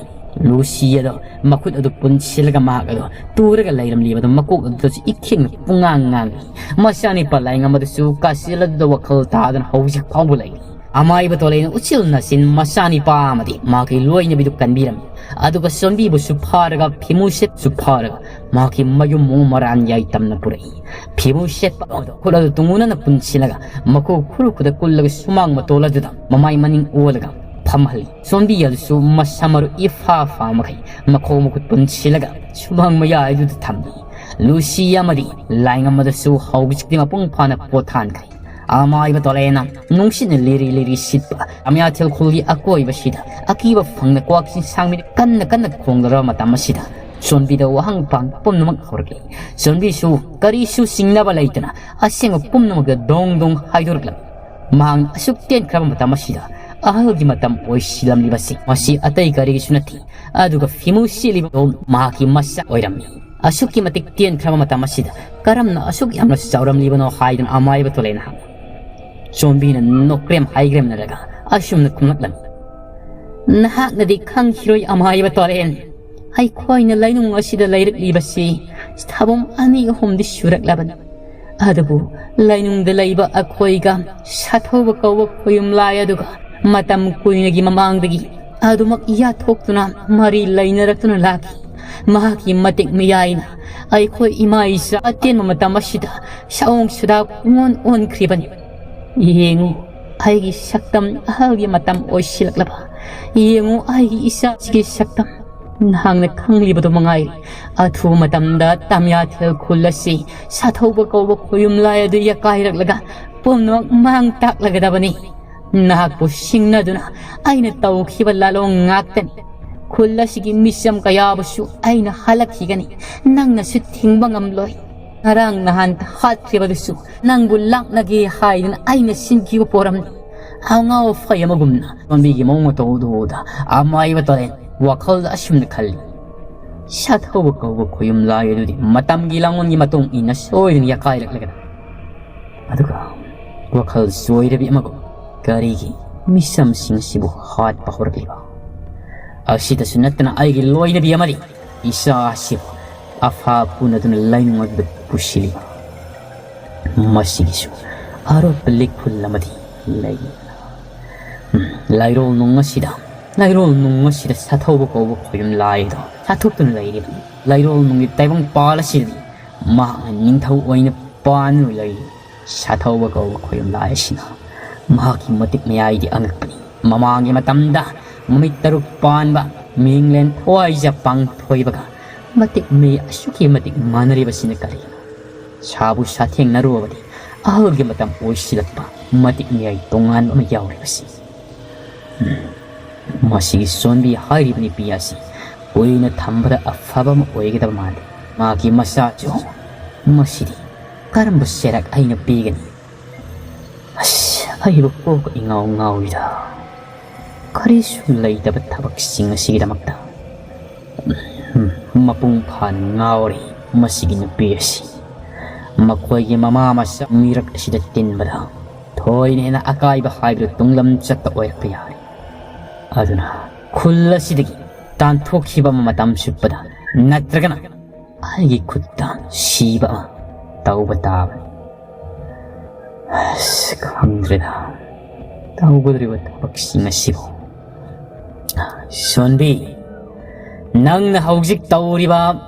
ꯂꯨꯁꯤ ꯑꯗꯣ ꯃꯈꯨꯠ ꯑꯗꯨ ꯄꯨꯟꯁꯤꯜꯂꯒ ꯃꯍꯥꯛ ꯑꯗꯣ ꯇꯨꯔꯒ ꯂꯩꯔꯝꯂꯤꯕꯗꯣ ꯃꯀꯣꯛ ꯑꯗꯨꯗꯁꯨ ꯏꯈꯦꯡꯅ ꯄꯨꯡꯉꯥꯡ ꯉꯥꯡꯂꯤ꯫ ꯃꯆꯥꯅꯤꯄꯥ ꯂꯥꯏꯉꯝ ꯑꯗꯨꯁꯨ ꯀꯥꯁꯤꯜ ꯑꯗꯨꯗ ꯋꯥꯈꯜ ꯇꯥꯗꯅ ꯍꯧꯖꯤꯛ ꯐꯥꯎꯕ ꯂꯩꯔꯤ꯫ ꯑꯃꯥꯏꯕ ꯇꯣꯂꯦꯅ ꯎꯆꯤꯜ ꯅꯥꯆꯤꯟ ꯃꯆꯥꯅꯤꯄꯥ ꯑꯃꯗꯤ ꯃꯍꯥꯛꯀꯤ ꯂꯣꯏꯅꯕꯤꯗꯨ ꯀꯟꯕꯤꯔꯝꯃꯤ꯫ ꯑꯗꯨꯒ ꯆꯣꯟꯕꯤꯕꯨꯁꯨ ꯐꯥꯔꯒ ꯐꯤꯃꯨ ꯁꯦꯠꯁꯨ ꯐꯥꯔꯒ ꯃꯍꯥꯛꯀꯤ ꯃꯌꯨꯝ ꯃꯑꯣꯡ ꯃꯔꯥꯟ ꯌꯥꯏ ꯇꯝꯅ ꯄꯨꯔꯛꯏ꯫ ꯐꯤꯃꯨ ꯁꯦꯠꯄ ꯑꯗꯨ ꯈꯨꯠ ꯑꯗꯨ ꯇꯨꯡꯎꯅꯅ ꯄꯨꯟꯁꯤꯜꯂꯒ ꯃꯈꯨ ꯈꯨꯔꯨ ꯈꯨꯗ ꯀꯨꯜꯂꯒ ꯁꯨꯃꯥꯡ ꯃꯇꯣꯜ ꯑꯗꯨꯗ ꯃꯃꯥꯏ ꯃꯅꯤꯡ ꯑꯣꯜꯂꯒ ꯐꯝꯍꯜꯂꯤ꯫ ꯆꯣꯟꯕꯤ ꯑꯗꯨꯁꯨ ꯃꯁꯝ ꯃꯔꯨ ꯏꯐꯥ ꯐꯥ ꯃꯈꯩ ꯃꯈꯣꯡ ꯃꯈꯨꯠ ꯄꯨꯟꯁꯤꯜꯂꯒ ꯁꯨꯃꯥꯡ ꯃꯌꯥꯏꯗꯨꯗ ꯊꯝꯃꯤ꯫ ꯂꯨꯁꯤ ꯑꯃꯗꯤ ꯂꯥꯏꯉꯝ ꯑꯗꯨꯁꯨ ꯍꯧꯖꯤꯛꯇꯤ ꯃꯄꯨꯡ ꯐꯥꯅ ꯄꯣꯊꯥꯟꯈ꯭ꯔꯦ꯫ ꯑꯃꯥꯏꯕ ꯇꯣꯂꯦꯅ ꯅꯨꯡꯁꯤꯠꯅ ꯂꯤꯔꯤ ꯂꯤꯔꯤ ꯁꯤꯠꯄ ꯇꯃꯤꯌꯥꯊꯦꯜ ꯈꯨꯜꯒꯤ ꯑꯀꯣꯏꯕꯁꯤꯗ ꯑꯀꯤꯕ ꯐꯪꯅ ꯀ꯭ꯋꯥꯛꯁꯤꯡ ꯁꯥꯡꯃꯤꯅ ꯀꯟꯅ ꯀꯟꯅ ꯈꯣꯡꯗꯔꯕ ꯃꯇꯝ ꯑꯁꯤꯗ ꯆꯣꯟꯕꯤꯗ ꯋꯥꯍꯪ ꯄꯥꯡ ꯄꯨꯝꯅꯃꯛ ꯍꯧꯔꯛꯂꯤ꯫ ꯆꯣꯟꯕꯤꯁꯨ ꯀꯔꯤꯁꯨ ꯆꯤꯡꯅꯕ ꯂꯩꯇꯅ ꯑꯁꯦꯡꯕ ꯄꯨꯝꯅꯃꯛꯇ ꯗꯣꯡ ꯗꯣꯡ ꯍꯥꯏꯗꯣꯔꯛꯂꯝꯃꯤ꯫ ꯃꯍꯥꯛꯅ ꯑꯁꯨꯛ ꯇꯦꯟꯈ꯭ꯔꯕ ꯃꯇꯝ ꯑꯁꯤꯗ ꯑꯍꯜꯒꯤ ꯃꯇꯝ ꯑꯣꯏꯁꯤꯜꯂꯝꯂꯤꯕꯁꯤ ꯃꯁꯤ ꯑꯇꯩ ꯀꯔꯤꯒꯤꯁꯨ ꯅꯠꯇꯦ, ꯑꯗꯨꯒ ꯐꯤꯃꯨ ꯁꯦꯠꯂꯤꯕꯗꯣ ꯃꯍꯥꯛꯀꯤ ꯃꯆꯥ ꯑꯣꯏꯔꯝꯃꯤ꯫ ꯑꯁꯨꯛꯀꯤ ꯃꯇꯤꯛ ꯇꯦꯟꯈ꯭ꯔꯕ ꯃꯇꯝ ꯑꯁꯤꯗ ꯀꯔꯝꯅ ꯑꯁꯨꯛ ꯌꯥꯝꯅ ꯆꯥꯎꯔꯝꯂꯤꯕꯅꯣ ꯍꯥꯏꯗꯨꯅ ꯑꯃꯥꯏꯕ ꯇꯣꯂꯦꯅ ꯍꯪꯉꯤ꯫ ꯆꯣꯟꯕꯤꯅ ꯅꯣꯛꯀ꯭ꯔꯦꯝ ꯍꯥꯏꯒ꯭ꯔꯦꯝꯅꯔꯒ ꯑꯁꯨꯝꯅ ꯈꯨꯝꯂꯛꯂꯝꯃꯤ, ꯅꯍꯥꯛꯅꯗꯤ ꯈꯪꯈꯤꯔꯣꯏ ꯑꯃꯥꯏꯕ ꯇꯣꯂꯦꯟ꯫ ꯑꯩꯈꯣꯏꯅ ꯂꯩꯅꯨꯡ ꯑꯁꯤꯗ ꯂꯩꯔꯛꯂꯤꯕꯁꯤ ꯊꯥꯕꯨꯝ ꯑꯅꯤ ꯑꯍꯨꯝꯗꯤ ꯁꯨꯔꯛꯂꯕꯅꯤ꯫ ꯑꯗꯨꯕꯨ ꯂꯩꯅꯨꯡꯗ ꯂꯩꯕ ꯑꯩꯈꯣꯏꯒ ꯁꯥꯊꯧꯕ ꯀꯧꯕ ꯈꯣꯌꯨꯝꯂꯥꯏ ꯑꯗꯨꯒ ꯃꯇꯝ ꯀꯨꯏꯅꯒꯤ ꯃꯃꯥꯡꯗꯒꯤ ꯑꯗꯨꯃꯛ ꯌꯥꯊꯣꯛꯇꯨꯅ ꯃꯔꯤ ꯂꯩꯅꯔꯛꯇꯨꯅ ꯂꯥꯛꯈꯤ꯫ ꯃꯍꯥꯛꯀꯤ ꯃꯇꯤꯛ ꯃꯌꯥꯏꯅ ꯑꯩꯈꯣꯏ ꯏꯃꯥ ꯏꯆꯥ ꯑꯇꯦꯟꯕ ꯃꯇꯝ ꯑꯁꯤꯗ ꯁꯑꯣꯡ ꯁꯥꯗ ꯑꯣꯟ ꯑꯣꯟꯈ꯭ꯔꯤꯕꯅꯤ꯫ ꯌꯦꯡꯉꯨ, ꯑꯩꯒꯤ ꯁꯛꯇꯝ ꯑꯍꯜꯒꯤ ꯃꯇꯝ ꯑꯣꯏꯁꯤꯜꯂꯛꯂꯕ꯫ ꯌꯦꯡꯉꯨ, ꯑꯩꯒꯤ ꯏꯆꯥꯁꯤꯒꯤ ꯁꯛꯇꯝ꯫ ꯅꯍꯥꯛꯅ ꯈꯪꯂꯤꯕꯗꯨ ꯃꯉꯥꯏ꯫ ꯑꯊꯨꯕ ꯃꯇꯝꯗ ꯇꯥꯃꯤꯌꯥꯊꯦꯜ ꯈꯨꯜ ꯑꯁꯤ ꯁꯥꯊꯧꯕ ꯀꯧꯕ ꯈꯣꯌꯨꯝꯂꯥꯏ ꯑꯗꯨ ꯌꯥꯀꯥꯏꯔꯛꯂꯒ ꯄꯨꯝꯅꯃꯛ ꯃꯥꯡ ꯇꯥꯛꯂꯒꯗꯕꯅꯤ꯫ ꯅꯍꯥꯛꯄꯨ ꯁꯤꯡꯅꯗꯨꯅ ꯑꯩꯅ ꯇꯧꯈꯤꯕ ꯂꯥꯂꯣꯡ ꯉꯥꯛꯇꯅꯤ꯫ ꯈꯨꯜ ꯑꯁꯤꯒꯤ ꯃꯤꯆꯝ ꯀꯌꯥꯕꯨꯁꯨ ꯑꯩꯅ ꯍꯜꯂꯛꯈꯤꯒꯅꯤ꯫ ꯅꯪꯅꯁꯨ ꯊꯤꯡꯕ ꯉꯝꯂꯣꯏ꯫ ꯉꯔꯥꯡ ꯅꯍꯥꯟ ꯍꯥꯠꯈ꯭ꯔꯤꯕꯗꯨꯁꯨ ꯅꯪꯕꯨ ꯂꯥꯛꯅꯒꯦ ꯍꯥꯏꯗꯨꯅ ꯑꯩꯅ ꯁꯤꯟꯈꯤꯕ ꯄꯣꯔꯝꯅꯤ꯫ ꯑꯉꯥꯎ ꯑꯐꯩ ꯑꯃꯒꯨꯝꯅ ꯆꯣꯟꯕꯤꯒꯤ ꯃꯑꯣꯡ ꯃꯇꯧ ꯑꯗꯨ ꯎꯕꯗ ꯑꯃꯥꯏꯕ ꯇꯣꯂꯦꯟ ꯋꯥꯈꯜꯗ ꯑꯁꯨꯝꯅ ꯈꯜꯂꯤ, ꯁꯥꯊꯧꯕ ꯀꯧꯕ ꯈꯣꯌꯨꯝ ꯂꯥꯏ ꯑꯗꯨꯗꯤ ꯃꯇꯝꯒꯤ ꯂꯥꯡꯑꯣꯟꯒꯤ ꯃꯇꯨꯡ ꯏꯟꯅ ꯁꯣꯏꯗꯅ ꯌꯥꯀꯥꯏꯔꯛꯂꯒꯅꯤ꯫ ꯑꯗꯨꯒ ꯋꯥꯈꯜ ꯆꯣꯏꯔꯕꯤ ꯑꯃꯒꯨꯝ ꯀꯔꯤꯒꯤ ꯃꯤꯁꯝꯁꯤꯡ ꯑꯁꯤꯕꯨ ꯍꯥꯠꯄ ꯍꯧꯔꯛꯂꯤꯕ? ꯑꯁꯤꯗꯁꯨ ꯅꯠꯇꯅ ꯑꯩꯒꯤ ꯂꯣꯏꯅꯕꯤ ꯑꯃꯗꯤ ꯏꯆꯥ ꯑꯁꯤꯕꯨ ꯑꯐꯥ ꯄꯨꯅꯗꯨꯅ ꯂꯩꯅꯨꯡ ꯑꯗꯨꯗ ꯄꯨꯁꯤꯜꯂꯤꯕ? ꯃꯁꯤꯒꯤꯁꯨ ꯑꯔꯣꯠꯄ ꯂꯤꯛꯈꯨꯜ ꯑꯃꯗꯤ ꯂꯩ꯫ ꯎꯝ, ꯂꯩꯔꯣꯜ ꯅꯨꯡ ꯑꯁꯤꯗ, ꯂꯩꯔꯣꯜ ꯅꯨꯡ ꯑꯁꯤꯗ ꯁꯥꯊꯧꯕ ꯀꯧꯕ ꯈꯣꯌꯨꯝ ꯂꯥꯏ ꯑꯗꯣ ꯁꯥꯊꯣꯛꯇꯨꯅ ꯂꯩꯔꯤꯕꯅꯤ꯫ ꯂꯩꯔꯣꯜ ꯅꯨꯡꯒꯤ ꯇꯥꯏꯕꯪ ꯄꯥꯜ ꯑꯁꯤꯗꯗꯤ ꯃꯍꯥꯛꯅ ꯅꯤꯡꯊꯧ ꯑꯣꯏꯅ ꯄꯥꯟꯗꯨꯅ ꯂꯩꯔꯤ꯫ ꯁꯥꯊꯧꯕ ꯀꯧꯕ ꯈꯣꯌꯨꯝ ꯂꯥꯏ ꯑꯁꯤꯅ ꯃꯍꯥꯛꯀꯤ ꯃꯇꯤꯛ ꯃꯌꯥꯏꯗꯤ ꯑꯉꯛꯄꯅꯤ꯫ ꯃꯃꯥꯡꯒꯤ ꯃꯇꯝꯗ ꯃꯃꯤꯠ ꯇꯔꯨꯛ ꯄꯥꯟꯕ ꯃꯤꯡꯂꯦꯟ ꯊꯋꯥꯏꯖ ꯄꯥꯡꯊꯣꯏꯕꯒ ꯃꯇꯤꯛ ꯃꯌꯥꯏ ꯑꯁꯨꯛꯀꯤ ꯃꯇꯤꯛ ꯃꯥꯟꯅꯔꯤꯕꯁꯤꯅ ꯀꯔꯤꯅꯣ? ꯁꯥꯕꯨ ꯁꯥꯊꯦꯡꯅꯔꯨꯔꯕꯗꯤ ꯑꯍꯜꯒꯤ ꯃꯇꯝ ꯑꯣꯏꯁꯤꯜꯂꯛꯄ ꯃꯇꯤꯛ ꯃꯌꯥꯏ ꯇꯣꯉꯥꯟꯕ ꯑꯃ ꯌꯥꯎꯔꯤꯕꯁꯤ꯫ ꯎꯝ, ꯃꯁꯤꯒꯤ ꯁꯣꯟꯕꯤ ꯍꯥꯏꯔꯤꯕ ꯅꯨꯄꯤ ꯑꯁꯤ ꯀꯨꯏꯅ ꯊꯝꯕꯗ ꯑꯐꯕ ꯑꯃ ꯑꯣꯏꯒꯗꯕ ꯃꯥꯜꯂꯤ꯫ ꯃꯥꯒꯤ ꯃꯆꯥꯁꯨ ꯃꯁꯤꯗꯤ ꯀꯔꯝꯕ ꯁꯦꯔꯛ ꯑꯩꯅ ꯄꯤꯒꯅꯤ? ꯑꯁ, ꯑꯩꯕꯨ ꯀꯣꯛ ꯏꯉꯥꯎ ꯉꯥꯎꯏꯗ꯫ ꯀꯔꯤꯁꯨ ꯂꯩꯇꯕ ꯊꯕꯛꯁꯤꯡ ꯑꯁꯤꯒꯤꯗꯃꯛꯇ ꯃꯄꯨꯡ ꯐꯥꯅ ꯉꯥꯎꯔꯤ ꯃꯁꯤꯒꯤ ꯅꯨꯄꯤ ꯑꯁꯤ꯫ ꯃꯈꯣꯏꯒꯤ ꯃꯃꯥ ꯃꯆꯥ ꯃꯤꯔꯛ ꯑꯁꯤꯗ ꯇꯤꯟꯕꯗ ꯊꯣꯏꯅ ꯍꯦꯟꯅ ꯑꯀꯥꯏꯕ ꯍꯥꯏꯕꯗꯨ ꯇꯨꯡꯂꯝ ꯆꯠꯇ ꯑꯣꯏꯔꯛꯄ ꯌꯥꯔꯦ꯫ ꯑꯗꯨꯅ ꯈꯨꯜ ꯑꯁꯤꯗꯒꯤ ꯇꯥꯟꯊꯣꯛꯈꯤꯕ ꯑꯃ ꯃꯇꯝ ꯆꯨꯞꯄꯗ ꯅꯠꯇ꯭ꯔꯒꯅ ꯑꯩꯒꯤ ꯈꯨꯠꯇ ꯁꯤꯕ ꯑꯃ ꯇꯧꯕ ꯇꯥꯕꯅꯤ꯫ ꯑꯁ, ꯈꯪꯗ꯭ꯔꯦꯗ ꯇꯧꯒꯗꯧꯔꯤꯕ ꯊꯕꯛꯁꯤꯡ ꯑꯁꯤꯕꯨ꯫ ꯁꯣꯟꯕꯤ, ꯅꯪꯅ ꯍꯧꯖꯤꯛ ꯇꯧꯔꯤꯕ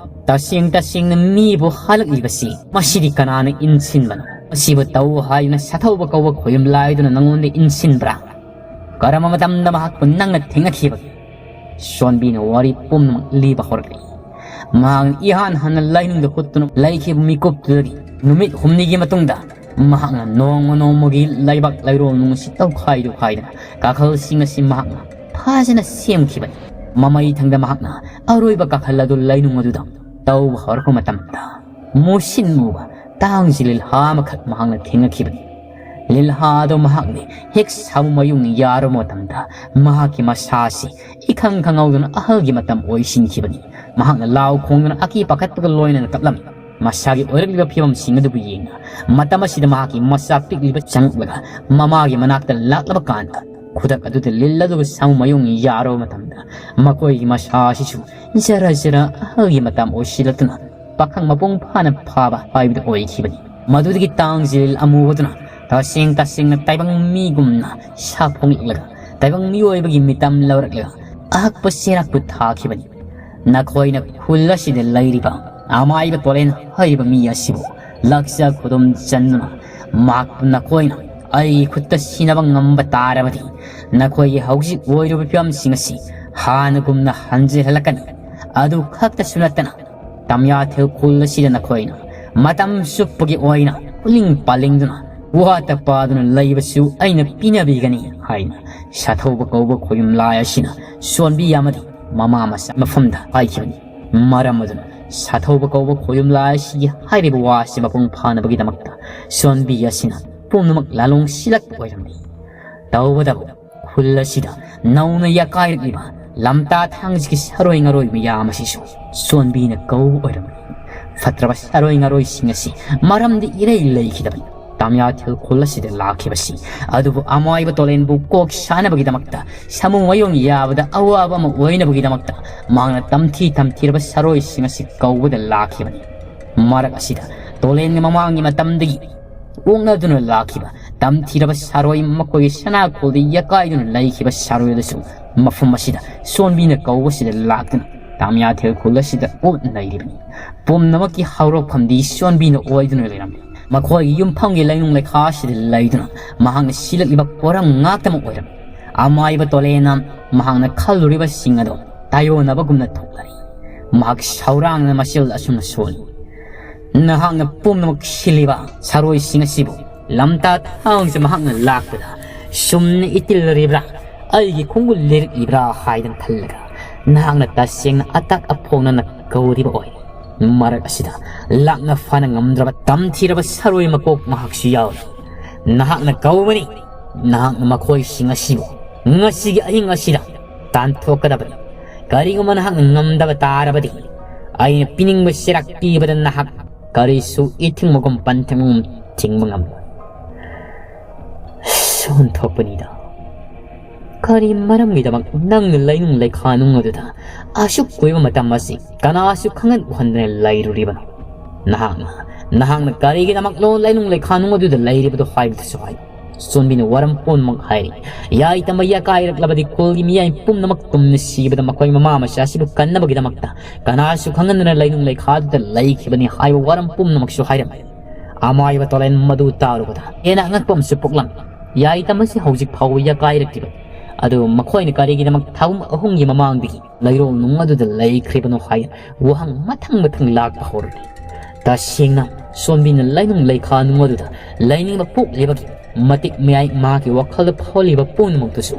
ꯇꯁꯦꯡ ꯇꯁꯦꯡꯅ ꯃꯤꯕꯨ ꯍꯥꯠꯂꯛꯂꯤꯕꯁꯤ ꯃꯁꯤꯗꯤ ꯀꯅꯥꯅ ꯏꯟꯁꯤꯟꯕꯅꯣ? ꯃꯁꯤꯕꯨ ꯇꯧ ꯍꯥꯏꯗꯨꯅ ꯁꯥꯊꯧꯕ ꯀꯧꯕ ꯈꯣꯌꯨꯝ ꯂꯥꯏꯗꯨꯅ ꯅꯪꯉꯣꯟꯗ ꯏꯟꯁꯤꯟꯕ꯭ꯔꯥ? ꯀꯔꯝꯕ ꯃꯇꯝꯗ ꯃꯍꯥꯛꯄꯨ ꯅꯪꯅ ꯊꯦꯡꯅꯈꯤꯕꯒꯦ? ꯁꯣꯟꯕꯤꯅ ꯋꯥꯔꯤ ꯄꯨꯝꯅꯃꯛ ꯂꯤꯕ ꯍꯧꯔꯛꯂꯤ꯫ ꯃꯍꯥꯛꯅ ꯏꯍꯥꯟ ꯍꯥꯟꯅ ꯂꯥꯏꯅꯨꯡꯗ ꯍꯨꯠꯇꯨꯅ ꯂꯩꯈꯤꯕ ꯃꯤꯀꯨꯞꯇꯨꯗꯒꯤ ꯅꯨꯃꯤꯠ ꯍꯨꯝꯅꯤꯒꯤ ꯃꯇꯨꯡꯗ ꯃꯍꯥꯛꯅ ꯅꯣꯡꯃ ꯅꯣꯡꯃꯒꯤ ꯂꯩꯕꯥꯛ ꯂꯩꯔꯣꯜ ꯅꯨꯡ ꯑꯁꯤ ꯇꯧꯈꯥꯏ ꯇꯧꯈꯥꯏꯗꯅ ꯀꯥꯈꯜꯁꯤꯡ ꯑꯁꯤ ꯃꯍꯥꯛꯅ ꯐꯖꯅ ꯁꯦꯝꯈꯤꯕꯅꯤ꯫ ꯃꯃꯩ ꯊꯪꯗ ꯃꯍꯥꯛꯅ ꯑꯔꯣꯏꯕ ꯀꯥꯈꯜ ꯑꯗꯨ ꯂꯩꯅꯨꯡ ꯑꯗꯨꯗ ꯇꯧꯕ ꯍꯧꯔꯛꯄ ꯃꯇꯝꯗ ꯃꯨꯁꯤꯟ ꯃꯨꯕ ꯇꯥꯡꯁꯤ ꯂꯤꯜꯍꯥ ꯑꯃꯈꯛ ꯃꯍꯥꯛꯅ ꯊꯦꯡꯅꯈꯤꯕꯅꯤ꯫ ꯂꯤꯜꯍꯥ ꯑꯗꯨ ꯃꯍꯥꯛꯅ ꯍꯦꯛ ꯁꯥꯃꯨ ꯃꯌꯨꯡ ꯌꯥꯔꯨꯕ ꯃꯇꯝꯗ ꯃꯍꯥꯛꯀꯤ ꯃꯁꯥ ꯑꯁꯤ ꯏꯈꯪ ꯈꯪꯍꯧꯗꯅ ꯑꯍꯜꯒꯤ ꯃꯇꯝ ꯑꯣꯏꯁꯤꯟꯈꯤꯕꯅꯤ꯫ ꯃꯍꯥꯛꯅ ꯂꯥꯎ ꯈꯣꯡꯗꯨꯅ ꯑꯀꯤ ꯄꯥꯈꯠꯄꯒ ꯂꯣꯏꯅꯅ ꯀꯞꯂꯝꯃꯤ꯫ ꯃꯁꯥꯒꯤ ꯑꯣꯏꯔꯛꯂꯤꯕ ꯐꯤꯕꯝꯁꯤꯡ ꯑꯗꯨꯕꯨ ꯌꯦꯡꯅ, ꯃꯇꯝ ꯑꯁꯤꯗ ꯃꯍꯥꯛꯀꯤ ꯃꯆꯥ ꯄꯤꯛꯂꯤꯕ ꯆꯪꯂꯛꯂꯒ ꯃꯃꯥꯒꯤ ꯃꯅꯥꯛꯇ ꯂꯥꯛꯂꯕ ꯀꯥꯟꯗ, ꯈꯨꯗꯛ ꯑꯗꯨꯗ ꯂꯤꯜ ꯑꯗꯨꯒ ꯁꯥꯃꯨ ꯃꯌꯨꯡ ꯌꯥꯔꯕ ꯃꯇꯝꯗ, ꯃꯈꯣꯏꯒꯤ ꯃꯁꯥ ꯑꯁꯤꯁꯨ ꯖꯔ ꯖꯔ ꯑꯍꯜꯒꯤ ꯃꯇꯝ ꯑꯣꯏꯁꯤꯜꯂꯛꯇꯨꯅ ꯄꯥꯈꯪ ꯃꯄꯨꯡ ꯐꯥꯅ ꯐꯥꯕ ꯍꯥꯏꯕꯗꯨ ꯑꯣꯏꯈꯤꯕꯅꯤ꯫ ꯃꯗꯨꯗꯒꯤ ꯇꯥꯡ ꯖꯤꯂꯤꯜ ꯑꯃꯨꯕꯗꯨꯅ ꯇꯁꯦꯡ ꯇꯁꯦꯡꯅ ꯇꯥꯏꯕꯪ ꯃꯤꯒꯨꯝꯅ ꯁꯥ ꯐꯣꯡꯂꯛꯂꯒ, ꯇꯥꯏꯕꯪ ꯃꯤꯑꯣꯏꯕꯒꯤ ꯃꯤꯇꯝ ꯂꯧꯔꯛꯂꯒ, ꯑꯍꯛꯄ ꯆꯩꯔꯥꯛꯄꯨ ꯊꯥꯈꯤꯕꯅꯤ꯫ ꯅꯈꯣꯏꯅ ꯈꯨꯜ ꯑꯁꯤꯗ ꯂꯩꯔꯤꯕ ꯑꯃꯥꯏꯕ ꯇꯣꯂꯦꯟ ꯍꯥꯏꯔꯤꯕ ꯃꯤ ꯑꯁꯤꯕꯨ ꯂꯥꯛꯆ ꯈꯨꯗꯨꯝ ꯆꯟꯗꯨꯅ, ꯃꯍꯥꯛꯄꯨ ꯅꯈꯣꯏꯅ ꯑꯩꯒꯤ ꯈꯨꯠꯇ ꯁꯤꯟꯅꯕ ꯉꯝꯕ ꯇꯥꯔꯕꯗꯤ, ꯅꯈꯣꯏꯒꯤ ꯍꯧꯖꯤꯛ ꯑꯣꯏꯔꯤꯕ ꯐꯤꯕꯝꯁꯤꯡ ꯑꯁꯤ ꯍꯥꯟꯅꯒꯨꯝꯅ ꯍꯟꯖꯤꯜꯍꯜꯂꯛꯀꯅꯤ꯫ ꯑꯗꯨ ꯈꯛꯇꯁꯨ ꯅꯠꯇꯅ, ꯇꯝꯌꯥꯊꯦꯜ ꯈꯨꯜ ꯑꯁꯤꯗ ꯅꯈꯣꯏꯅ ꯃꯇꯝ ꯆꯨꯞꯄꯒꯤ ꯑꯣꯏꯅ ꯎꯅꯤꯡ ꯄꯥꯂꯤꯡꯗꯨꯅ, ꯋꯥꯇ ꯄꯥꯗꯨꯅ ꯂꯩꯕꯁꯨ ꯑꯩꯅ ꯄꯤꯅꯕꯤꯒꯅꯤ ꯍꯥꯏꯅ ꯁꯥꯊꯧꯕ ꯀꯧꯕ ꯈꯣꯌꯨꯝꯂꯥꯏ ꯑꯁꯤꯅ ꯁꯣꯟꯕꯤ ꯑꯃꯗꯤ ꯃꯃꯥ ꯃꯆꯥ ꯃꯐꯝꯗ ꯍꯥꯏꯈꯤꯕꯅꯤ꯫ ꯃꯔꯝ ꯑꯗꯨꯅ ꯁꯥꯊꯧꯕ ꯀꯧꯕ ꯈꯣꯌꯨꯝꯂꯥꯏ ꯑꯁꯤꯒꯤ ꯍꯥꯏꯔꯤꯕ ꯋꯥ ꯑꯁꯤ ꯃꯄꯨꯡ ꯐꯥꯅꯕꯒꯤꯗꯃꯛꯇ ꯁꯣꯟꯕꯤ ꯑꯁꯤꯅ ꯄꯨꯝꯅꯃꯛ ꯂꯥꯂꯣꯡ ꯁꯤꯜꯂꯛꯄ ꯑꯣꯏꯔꯝꯃꯤ꯫ ꯇꯧꯕꯇꯕꯨ ꯈꯨꯜ ꯑꯁꯤꯗ ꯅꯧꯅ ꯌꯥꯀꯥꯏꯔꯛꯂꯤꯕ ꯂꯝꯇꯥ ꯊꯥꯡꯖꯒꯤ ꯁꯥꯔꯣꯏ ꯉꯥꯔꯣꯏ ꯃꯌꯥꯝ ꯑꯁꯤꯁꯨ ꯁꯣꯟꯕꯤꯅ ꯀꯧꯕ ꯑꯣꯏꯔꯝꯃꯤ꯫ ꯐꯠꯇ꯭ꯔꯕ ꯁꯥꯔꯣꯏ ꯉꯥꯔꯣꯏꯁꯤꯡ ꯑꯁꯤ ꯃꯔꯝꯗꯤ ꯏꯔꯩ ꯂꯩꯈꯤꯗꯕꯅꯤ꯫ ꯇꯥꯃꯤꯌꯥꯊꯦꯜ ꯈꯨꯜ ꯑꯁꯤꯗ ꯂꯥꯛꯈꯤꯕꯁꯤ, ꯑꯗꯨꯕꯨ ꯑꯃꯥꯏꯕ ꯇꯣꯂꯦꯟꯕꯨ ꯀꯣꯛ ꯁꯥꯅꯕꯒꯤꯗꯃꯛꯇ, ꯁꯥꯃꯨ ꯃꯌꯣꯡ ꯌꯥꯕꯗ ꯑꯋꯥꯕ ꯑꯃ ꯑꯣꯏꯅꯕꯒꯤꯗꯃꯛꯇ ꯃꯍꯥꯛꯅ ꯇꯝꯊꯤ ꯇꯝꯊꯤꯔꯕ ꯁꯥꯔꯣꯏꯁꯤꯡ ꯑꯁꯤ ꯀꯧꯕꯗ ꯂꯥꯛꯈꯤꯕꯅꯤ꯫ ꯃꯔꯛ ꯑꯁꯤꯗ ꯇꯣꯂꯦꯟꯒꯤ ꯃꯃꯥꯡꯒꯤ ꯃꯇꯝꯗꯒꯤ ꯑꯣꯛꯅꯗꯨꯅ ꯂꯥꯛꯈꯤꯕ ꯇꯝꯊꯤꯔꯕ ꯁꯥꯔꯣꯏ, ꯃꯈꯣꯏꯒꯤ ꯁꯅꯥꯈꯣꯜꯗ ꯌꯥꯀꯥꯏꯗꯨꯅ ꯂꯩꯈꯤꯕ ꯁꯥꯔꯣꯏ ꯑꯗꯨꯁꯨ ꯃꯐꯝ ꯑꯁꯤꯗ ꯁꯣꯟꯕꯤꯅ ꯀꯧꯕꯁꯤꯗ ꯂꯥꯛꯇꯨꯅ ꯇꯥꯃꯤꯌꯥꯊꯦꯜ ꯈꯨꯜ ꯑꯁꯤꯗ ꯑꯣꯠ ꯅꯩꯔꯤꯕꯅꯤ꯫ ꯄꯨꯝꯅꯃꯛꯀꯤ ꯍꯧꯔꯛꯐꯝꯗꯤ ꯁꯣꯟꯕꯤꯅ ꯑꯣꯏꯗꯨꯅ ꯂꯩꯔꯝꯃꯤ꯫ ꯃꯈꯣꯏꯒꯤ ꯌꯨꯝꯐꯝꯒꯤ ꯂꯩꯅꯨꯡ ꯂꯩꯈꯥ ꯑꯁꯤꯗ ꯂꯩꯗꯨꯅ ꯃꯍꯥꯛꯅ ꯁꯤꯜꯂꯛꯂꯤꯕ ꯄꯣꯔꯝ ꯉꯥꯛꯇꯃꯛ ꯑꯣꯏꯔꯝꯃꯤ꯫ ꯑꯃꯥꯏꯕ ꯇꯣꯂꯦꯅ ꯃꯍꯥꯛꯅ ꯈꯜꯂꯨꯔꯤꯕꯁꯤꯡ ꯑꯗꯨ ꯇꯥꯏꯑꯣꯟꯅꯕꯒꯨꯝꯅ ꯊꯣꯛꯂꯛꯏ꯫ ꯃꯍꯥꯛ ꯁꯥꯎꯔꯥꯡꯅ ꯃꯆꯤꯜ ꯑꯁꯨꯝꯅ ꯁꯣꯜꯂꯤ, "ꯅꯍꯥꯛꯅ ꯄꯨꯝꯅꯃꯛ ꯁꯤꯜꯂꯤꯕ ꯁꯥꯔꯣꯏꯁꯤꯡ ꯑꯁꯤꯕꯨ ꯂꯝꯇꯥ ꯊꯥꯡꯁꯦ ꯃꯍꯥꯛꯅ ꯂꯥꯛꯄꯗ ꯁꯨꯝꯅ ꯏꯇꯤꯜꯂꯔꯤꯕ꯭ꯔꯥ, ꯑꯩꯒꯤ ꯈꯣꯡꯒꯨꯜ ꯂꯤꯔꯛꯂꯤꯕ꯭ꯔꯥ ꯍꯥꯏꯗꯅ ꯈꯜꯂꯒ ꯅꯍꯥꯛꯅ ꯇꯁꯦꯡꯅ ꯑꯇꯥꯛ ꯑꯐꯣꯡꯅꯅ ꯀꯧꯔꯤꯕ ꯑꯣꯏ꯫ ꯃꯔꯛ ꯑꯁꯤꯗ ꯂꯥꯛꯅ ꯐꯥꯅ ꯉꯝꯗ꯭ꯔꯕ ꯇꯝꯊꯤꯔꯕ ꯁꯥꯔꯣꯏ ꯃꯀꯣꯛ ꯃꯍꯥꯛꯁꯨ ꯌꯥꯎꯔꯤ꯫ ꯅꯍꯥꯛꯅ ꯀꯧꯕꯅꯤ, ꯅꯍꯥꯛꯅ ꯃꯈꯣꯏꯁꯤꯡ ꯑꯁꯤꯕꯨ ꯉꯁꯤꯒꯤ ꯑꯍꯤꯡ ꯑꯁꯤꯗ ꯇꯥꯟꯊꯣꯛꯀꯗꯕꯅꯤ꯫ ꯀꯔꯤꯒꯨꯝꯕ ꯅꯍꯥꯛꯅ ꯉꯝꯗꯕ ꯇꯥꯔꯕꯗꯤ, ꯑꯩꯅ ꯄꯤꯅꯤꯡꯕ ꯆꯩꯔꯥꯛ ꯄꯤꯕꯗ ꯅꯍꯥꯛ ꯀꯔꯤꯁꯨ ꯏꯊꯤꯡꯕꯒꯨꯝ ꯄꯟꯊꯤꯡꯕꯒꯨꯝ ꯊꯤꯡꯕ ꯉꯝꯂꯣꯏ꯫ ꯑꯣꯟꯊꯣꯛꯄꯅꯤꯗ꯫ ꯀꯔꯤ ꯃꯔꯝꯒꯤꯗꯃꯛ ꯅꯪꯅ ꯂꯩꯅꯨꯡ ꯂꯩꯈꯥ ꯅꯨꯡ ꯑꯗꯨꯗ ꯑꯁꯨꯛ ꯀꯨꯏꯕ ꯃꯇꯝ ꯑꯁꯤ ꯀꯅꯥꯁꯨ ꯈꯪꯍꯟ ꯎꯍꯟꯗꯅ ꯂꯩꯔꯨꯔꯤꯕꯅꯣ? ꯅꯍꯥꯛꯅ, ꯅꯍꯥꯛꯅ ꯀꯔꯤꯒꯤꯗꯃꯛꯅꯣ ꯂꯩꯅꯨꯡ ꯂꯩꯈꯥ ꯅꯨꯡ ꯑꯗꯨꯗ ꯂꯩꯔꯤꯕꯗꯣ ꯍꯥꯏꯕꯗꯨꯁꯨ ꯍꯥꯏ꯫ ꯁꯣꯟꯕꯤꯅ ꯋꯥꯔꯝ ꯄꯨꯝꯅꯃꯛ ꯍꯥꯏꯔꯤ꯫ ꯌꯥꯏꯇꯃ ꯌꯥꯀꯥꯏꯔꯛꯂꯕꯗꯤ ꯈꯨꯜꯒꯤ ꯃꯤꯌꯥꯝ ꯄꯨꯝꯅꯃꯛ ꯇꯨꯝꯅ ꯁꯤꯕꯗ ꯃꯈꯣꯏ ꯃꯃꯥ ꯃꯆꯥ ꯑꯁꯤꯕꯨ ꯀꯟꯅꯕꯒꯤꯗꯃꯛꯇ ꯀꯅꯥꯁꯨ ꯈꯪꯍꯟꯗꯅ ꯂꯩꯅꯨꯡ ꯂꯩꯈꯥꯗꯨꯗ ꯂꯩꯈꯤꯕꯅꯤ ꯍꯥꯏꯕ ꯋꯥꯔꯝ ꯄꯨꯝꯅꯃꯛꯁꯨ ꯍꯥꯏꯔꯝꯃꯤ꯫ ꯑꯃꯥꯏꯕ ꯇꯣꯂꯦꯟ ꯃꯗꯨ ꯇꯥꯔꯨꯕꯗ ꯍꯦꯟꯅ ꯑꯉꯛꯄ ꯑꯃꯁꯨ ꯄꯣꯛꯂꯝꯃꯤ꯫ ꯌꯥꯏꯇꯝ ꯑꯁꯤ ꯍꯧꯖꯤꯛ ꯐꯥꯎꯕ ꯌꯥꯀꯥꯏꯔꯛꯇ꯭ꯔꯤꯕꯅꯤ꯫ ꯑꯗꯨ ꯃꯈꯣꯏꯅ ꯀꯔꯤꯒꯤꯗꯃꯛ ꯊꯥꯕꯨꯝ ꯑꯍꯨꯝꯒꯤ ꯃꯃꯥꯡꯗꯒꯤ ꯂꯩꯔꯣꯜ ꯅꯨꯡ ꯑꯗꯨꯗ ꯂꯩꯈ꯭ꯔꯤꯕꯅꯣ ꯍꯥꯏꯅ ꯋꯥꯍꯪ ꯃꯊꯪ ꯃꯊꯪ ꯂꯥꯛꯄ ꯍꯧꯔꯛꯂꯤ꯫ ꯇꯁꯦꯡꯅ ꯁꯣꯟꯕꯤꯅ ꯂꯩꯅꯨꯡ ꯂꯩꯈꯥ ꯅꯨꯡ ꯑꯗꯨꯗ ꯂꯩꯅꯤꯡꯕ ꯄꯣꯛꯂꯤꯕꯒꯤ ꯃꯇꯤꯛ ꯃꯌꯥꯏ ꯃꯍꯥꯛꯀꯤ ꯋꯥꯈꯜꯗ ꯐꯥꯎꯍꯜꯂꯤꯕ ꯄꯨꯝꯅꯃꯛꯇꯨꯁꯨ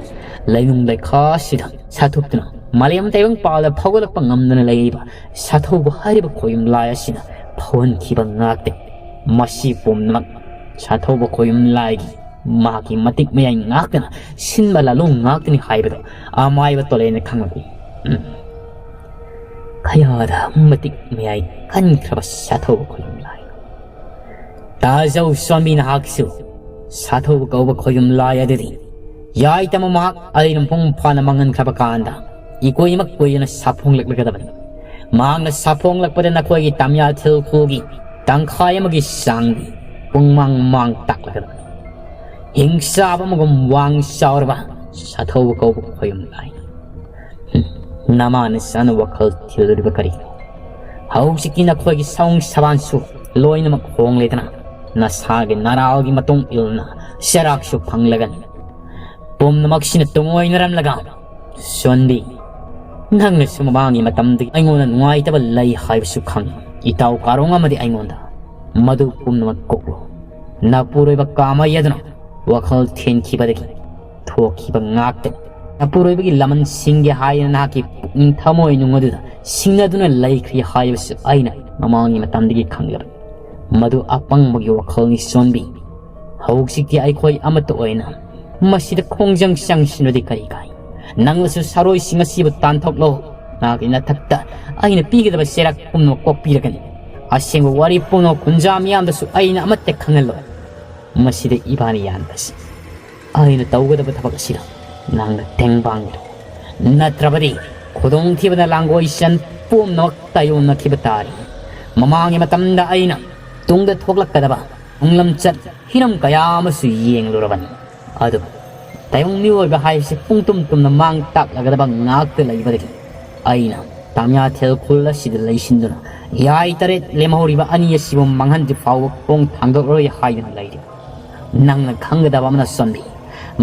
ꯂꯩꯅꯨꯡ ꯂꯩꯈꯥ ꯑꯁꯤꯗ ꯁꯥꯊꯨꯞꯇꯨꯅ ꯃꯥꯂꯦꯝ ꯇꯥꯏꯕꯪ ꯄꯥꯜꯗ ꯐꯥꯎꯒꯠꯂꯛꯄ ꯉꯝꯗꯅ ꯂꯩꯔꯤꯕ ꯁꯥꯊꯧꯕ ꯍꯥꯏꯔꯤꯕ ꯈꯣꯌꯨꯝ ꯂꯥꯏ ꯑꯁꯤꯅ ꯐꯥꯎꯍꯟꯈꯤꯕ ꯉꯥꯛꯇꯅꯤ꯫ ꯃꯁꯤ ꯄꯨꯝꯅꯃꯛ ꯁꯥꯊꯧꯕ ꯈꯣꯌꯨꯝ ꯂꯥꯏꯒꯤ ꯃꯍꯥꯛꯀꯤ ꯃꯇꯤꯛ ꯃꯌꯥꯏ ꯉꯥꯛꯇꯅ ꯁꯤꯟꯕ ꯂꯥꯂꯣꯡ ꯉꯥꯛꯇꯅꯤ ꯍꯥꯏꯕꯗꯨ ꯑꯃꯥꯏꯕ ꯇꯣꯂꯦꯅ ꯈꯪꯂꯛꯏ꯫ ꯎꯝ꯫ ꯀꯌꯥꯗ ꯃꯇꯤꯛ ꯃꯌꯥꯏ ꯀꯟꯈ꯭ꯔꯕ ꯁꯥꯊꯧꯕ ꯈꯣꯌꯨꯝ ꯂꯥꯏ꯫ ꯇꯥꯖꯧ ꯁꯣꯟꯕꯤ ꯅꯍꯥꯛꯁꯨ ꯁꯥꯊꯧꯕ ꯀꯧꯕ ꯈꯣꯌꯨꯝ ꯂꯥꯏ ꯑꯗꯨꯗꯤ ꯌꯥꯏꯇꯃ ꯃꯍꯥꯛ ꯑꯩꯅ ꯃꯄꯨꯡ ꯐꯥꯅ ꯃꯥꯡꯍꯟꯈ꯭ꯔꯕ ꯀꯥꯟꯗ ꯏꯀꯣꯏꯃꯛ ꯀꯣꯏꯗꯅ ꯁꯥꯐꯣꯡꯂꯛꯂꯒꯗꯕꯅꯤ꯫ ꯃꯍꯥꯛꯅ ꯁꯥꯐꯣꯡꯂꯛꯄꯗ ꯅꯈꯣꯏꯒꯤ ꯇꯝꯌꯥ ꯊꯤꯜꯈꯨꯜꯒꯤ ꯇꯪꯈꯥꯏ ꯑꯃꯒꯤ ꯆꯥꯡꯗꯤ ꯄꯨꯡꯃꯥꯡ ꯃꯥꯡ ꯇꯥꯛꯂꯒꯗꯕꯅꯤ꯫ ꯍꯤꯡꯆꯥꯕ ꯑꯃꯒꯨꯝ ꯋꯥꯡ ꯆꯥꯎꯔꯕ ꯁꯥꯊꯧꯕ ꯀꯧꯕ ꯈꯣꯌꯨꯝ ꯂꯥꯏ꯫ ꯍꯨꯝ, ꯅꯃꯥ ꯅꯆꯥꯅ ꯋꯥꯈꯜ ꯊꯤꯜꯂꯨꯔꯤꯕ ꯀꯔꯤꯅꯣ? ꯍꯧꯖꯤꯛꯇꯤ ꯅꯈꯣꯏꯒꯤ ꯁꯥꯎꯡ ꯁꯕꯥꯟꯁꯨ ꯂꯣꯏꯅꯃꯛ ꯍꯣꯡꯂꯦꯗꯅ, ꯅꯁꯥꯒꯤ ꯅꯔꯥꯜꯒꯤ ꯃꯇꯨꯡ ꯏꯟꯅ ꯆꯩꯔꯥꯛꯁꯨ ꯐꯪꯂꯒꯅꯤ꯫ ꯄꯨꯝꯅꯃꯛꯁꯤꯅ ꯇꯨꯡꯑꯣꯏꯅꯔꯝꯂꯒ, ꯁꯣꯟꯕꯤ, ꯅꯪꯅꯁꯨ ꯃꯃꯥꯡꯒꯤ ꯃꯇꯝꯗꯒꯤ ꯑꯩꯉꯣꯟꯗ ꯅꯨꯡꯉꯥꯏꯇꯕ ꯂꯩ ꯍꯥꯏꯕꯁꯨ ꯈꯪꯏ꯫ ꯏꯇꯥꯎ ꯀꯥꯔꯣꯡ ꯑꯃꯗꯤ ꯑꯩꯉꯣꯟꯗ ꯃꯗꯨ ꯄꯨꯝꯅꯃꯛ ꯀꯣꯛꯂꯨ꯫ ꯅꯄꯨꯔꯣꯏꯕ ꯀꯥꯃꯩ ꯑꯗꯨꯅ ꯋꯥꯈꯜ ꯊꯦꯟꯈꯤꯕꯗꯒꯤ ꯊꯣꯛꯈꯤꯕ ꯉꯥꯛꯇꯅꯤ꯫ ꯅꯄꯨꯔꯣꯏꯕꯒꯤ ꯂꯃꯟ ꯁꯤꯡꯒꯦ ꯍꯥꯏꯗꯅ ꯅꯍꯥꯛꯀꯤ ꯄꯨꯛꯅꯤꯡ ꯊꯃꯣꯏꯅꯨꯡ ꯑꯗꯨꯗ ꯁꯤꯡꯅꯗꯨꯅ ꯂꯩꯈ꯭ꯔꯤ ꯍꯥꯏꯕꯁꯤ ꯑꯩꯅ ꯃꯃꯥꯡꯒꯤ ꯃꯇꯝꯗꯒꯤ ꯈꯪꯂꯕꯅꯤ꯫ ꯃꯗꯨ ꯑꯄꯪꯕꯒꯤ ꯋꯥꯈꯜꯅꯤ, ꯁꯣꯟꯕꯤ꯫ ꯍꯧꯖꯤꯛꯇꯤ ꯑꯩꯈꯣꯏ ꯑꯃꯠꯇ ꯑꯣꯏꯅ ꯃꯁꯤꯗ ꯈꯣꯡꯖꯪ ꯆꯪꯁꯤꯟꯕꯗꯤ ꯀꯔꯤ ꯀꯥꯏ? ꯅꯪꯅꯁꯨ ꯁꯥꯔꯣꯏꯁꯤꯡ ꯑꯁꯤꯕꯨ ꯇꯥꯟꯊꯣꯛꯂꯣ꯫ ꯅꯍꯥꯛꯀꯤ ꯅꯊꯛꯇ ꯑꯩꯅ ꯄꯤꯒꯗꯕ ꯆꯩꯔꯥꯛ ꯄꯨꯝꯅꯃꯛ ꯀꯣꯛꯄꯤꯔꯒꯅꯤ꯫ ꯑꯁꯦꯡꯕ ꯋꯥꯔꯤ ꯄꯨꯝꯅꯃꯛ ꯈꯨꯟꯖꯥ ꯃꯤꯌꯥꯝꯗꯁꯨ ꯑꯩꯅ ꯑꯃꯠꯇ ꯈꯪꯍꯜꯂꯣꯏ꯫ ꯃꯁꯤꯗ ꯏꯕꯥꯅꯤ ꯌꯥꯅꯕꯁꯤ꯫ ꯑꯩꯅ ꯇꯧꯒꯗꯕ ꯊꯕꯛ ꯑꯁꯤꯗ ꯅꯪꯅ ꯇꯦꯡꯕꯥꯡ ꯏꯜꯂꯨ꯫ ꯅꯠꯇ꯭ꯔꯕꯗꯤ ꯈꯨꯗꯣꯡꯊꯤꯕꯅ ꯂꯥꯡꯒꯣꯏ ꯆꯟ ꯄꯨꯝꯅꯃꯛ ꯇꯥꯏꯌꯣꯟꯅꯈꯤꯕ ꯇꯥꯔꯤ꯫ ꯃꯃꯥꯡꯒꯤ ꯃꯇꯝꯗ ꯑꯩꯅ ꯇꯨꯡꯗ ꯊꯣꯛꯂꯛꯀꯗꯕ ꯇꯨꯡꯂꯝꯆꯠ ꯍꯤꯔꯝ ꯀꯌꯥ ꯑꯃꯁꯨ ꯌꯦꯡꯂꯨꯔꯕꯅꯤ꯫ ꯑꯗꯨꯕꯨ ꯇꯥꯏꯕꯪ ꯃꯤꯑꯣꯏꯕ ꯍꯥꯏꯕꯁꯤ ꯄꯨꯡꯇꯨꯝ ꯇꯨꯝꯅ ꯃꯥꯡ ꯇꯥꯛꯂꯒꯗꯕ ꯉꯥꯛꯇ ꯂꯩꯕꯗꯒꯤ ꯑꯩꯅ ꯇꯥꯃꯤꯌꯥꯊꯦꯜ ꯈꯨꯜ ꯑꯁꯤꯗ ꯂꯩꯁꯤꯟꯗꯨꯅ ꯌꯥꯏ ꯇꯔꯦꯠ ꯂꯦꯝꯍꯧꯔꯤꯕ ꯑꯅꯤ ꯑꯁꯤꯕꯨ ꯃꯥꯡꯍꯟꯗ꯭ꯔꯤ ꯐꯥꯎꯕ ꯈꯣꯡ ꯊꯥꯡꯗꯣꯛꯂꯔꯣꯏ ꯍꯥꯏꯗꯨꯅ ꯂꯩꯔꯤ꯫ ꯅꯪꯅ ꯈꯪꯒꯗꯕ ꯑꯃꯅ ꯆꯣꯟꯕꯤ,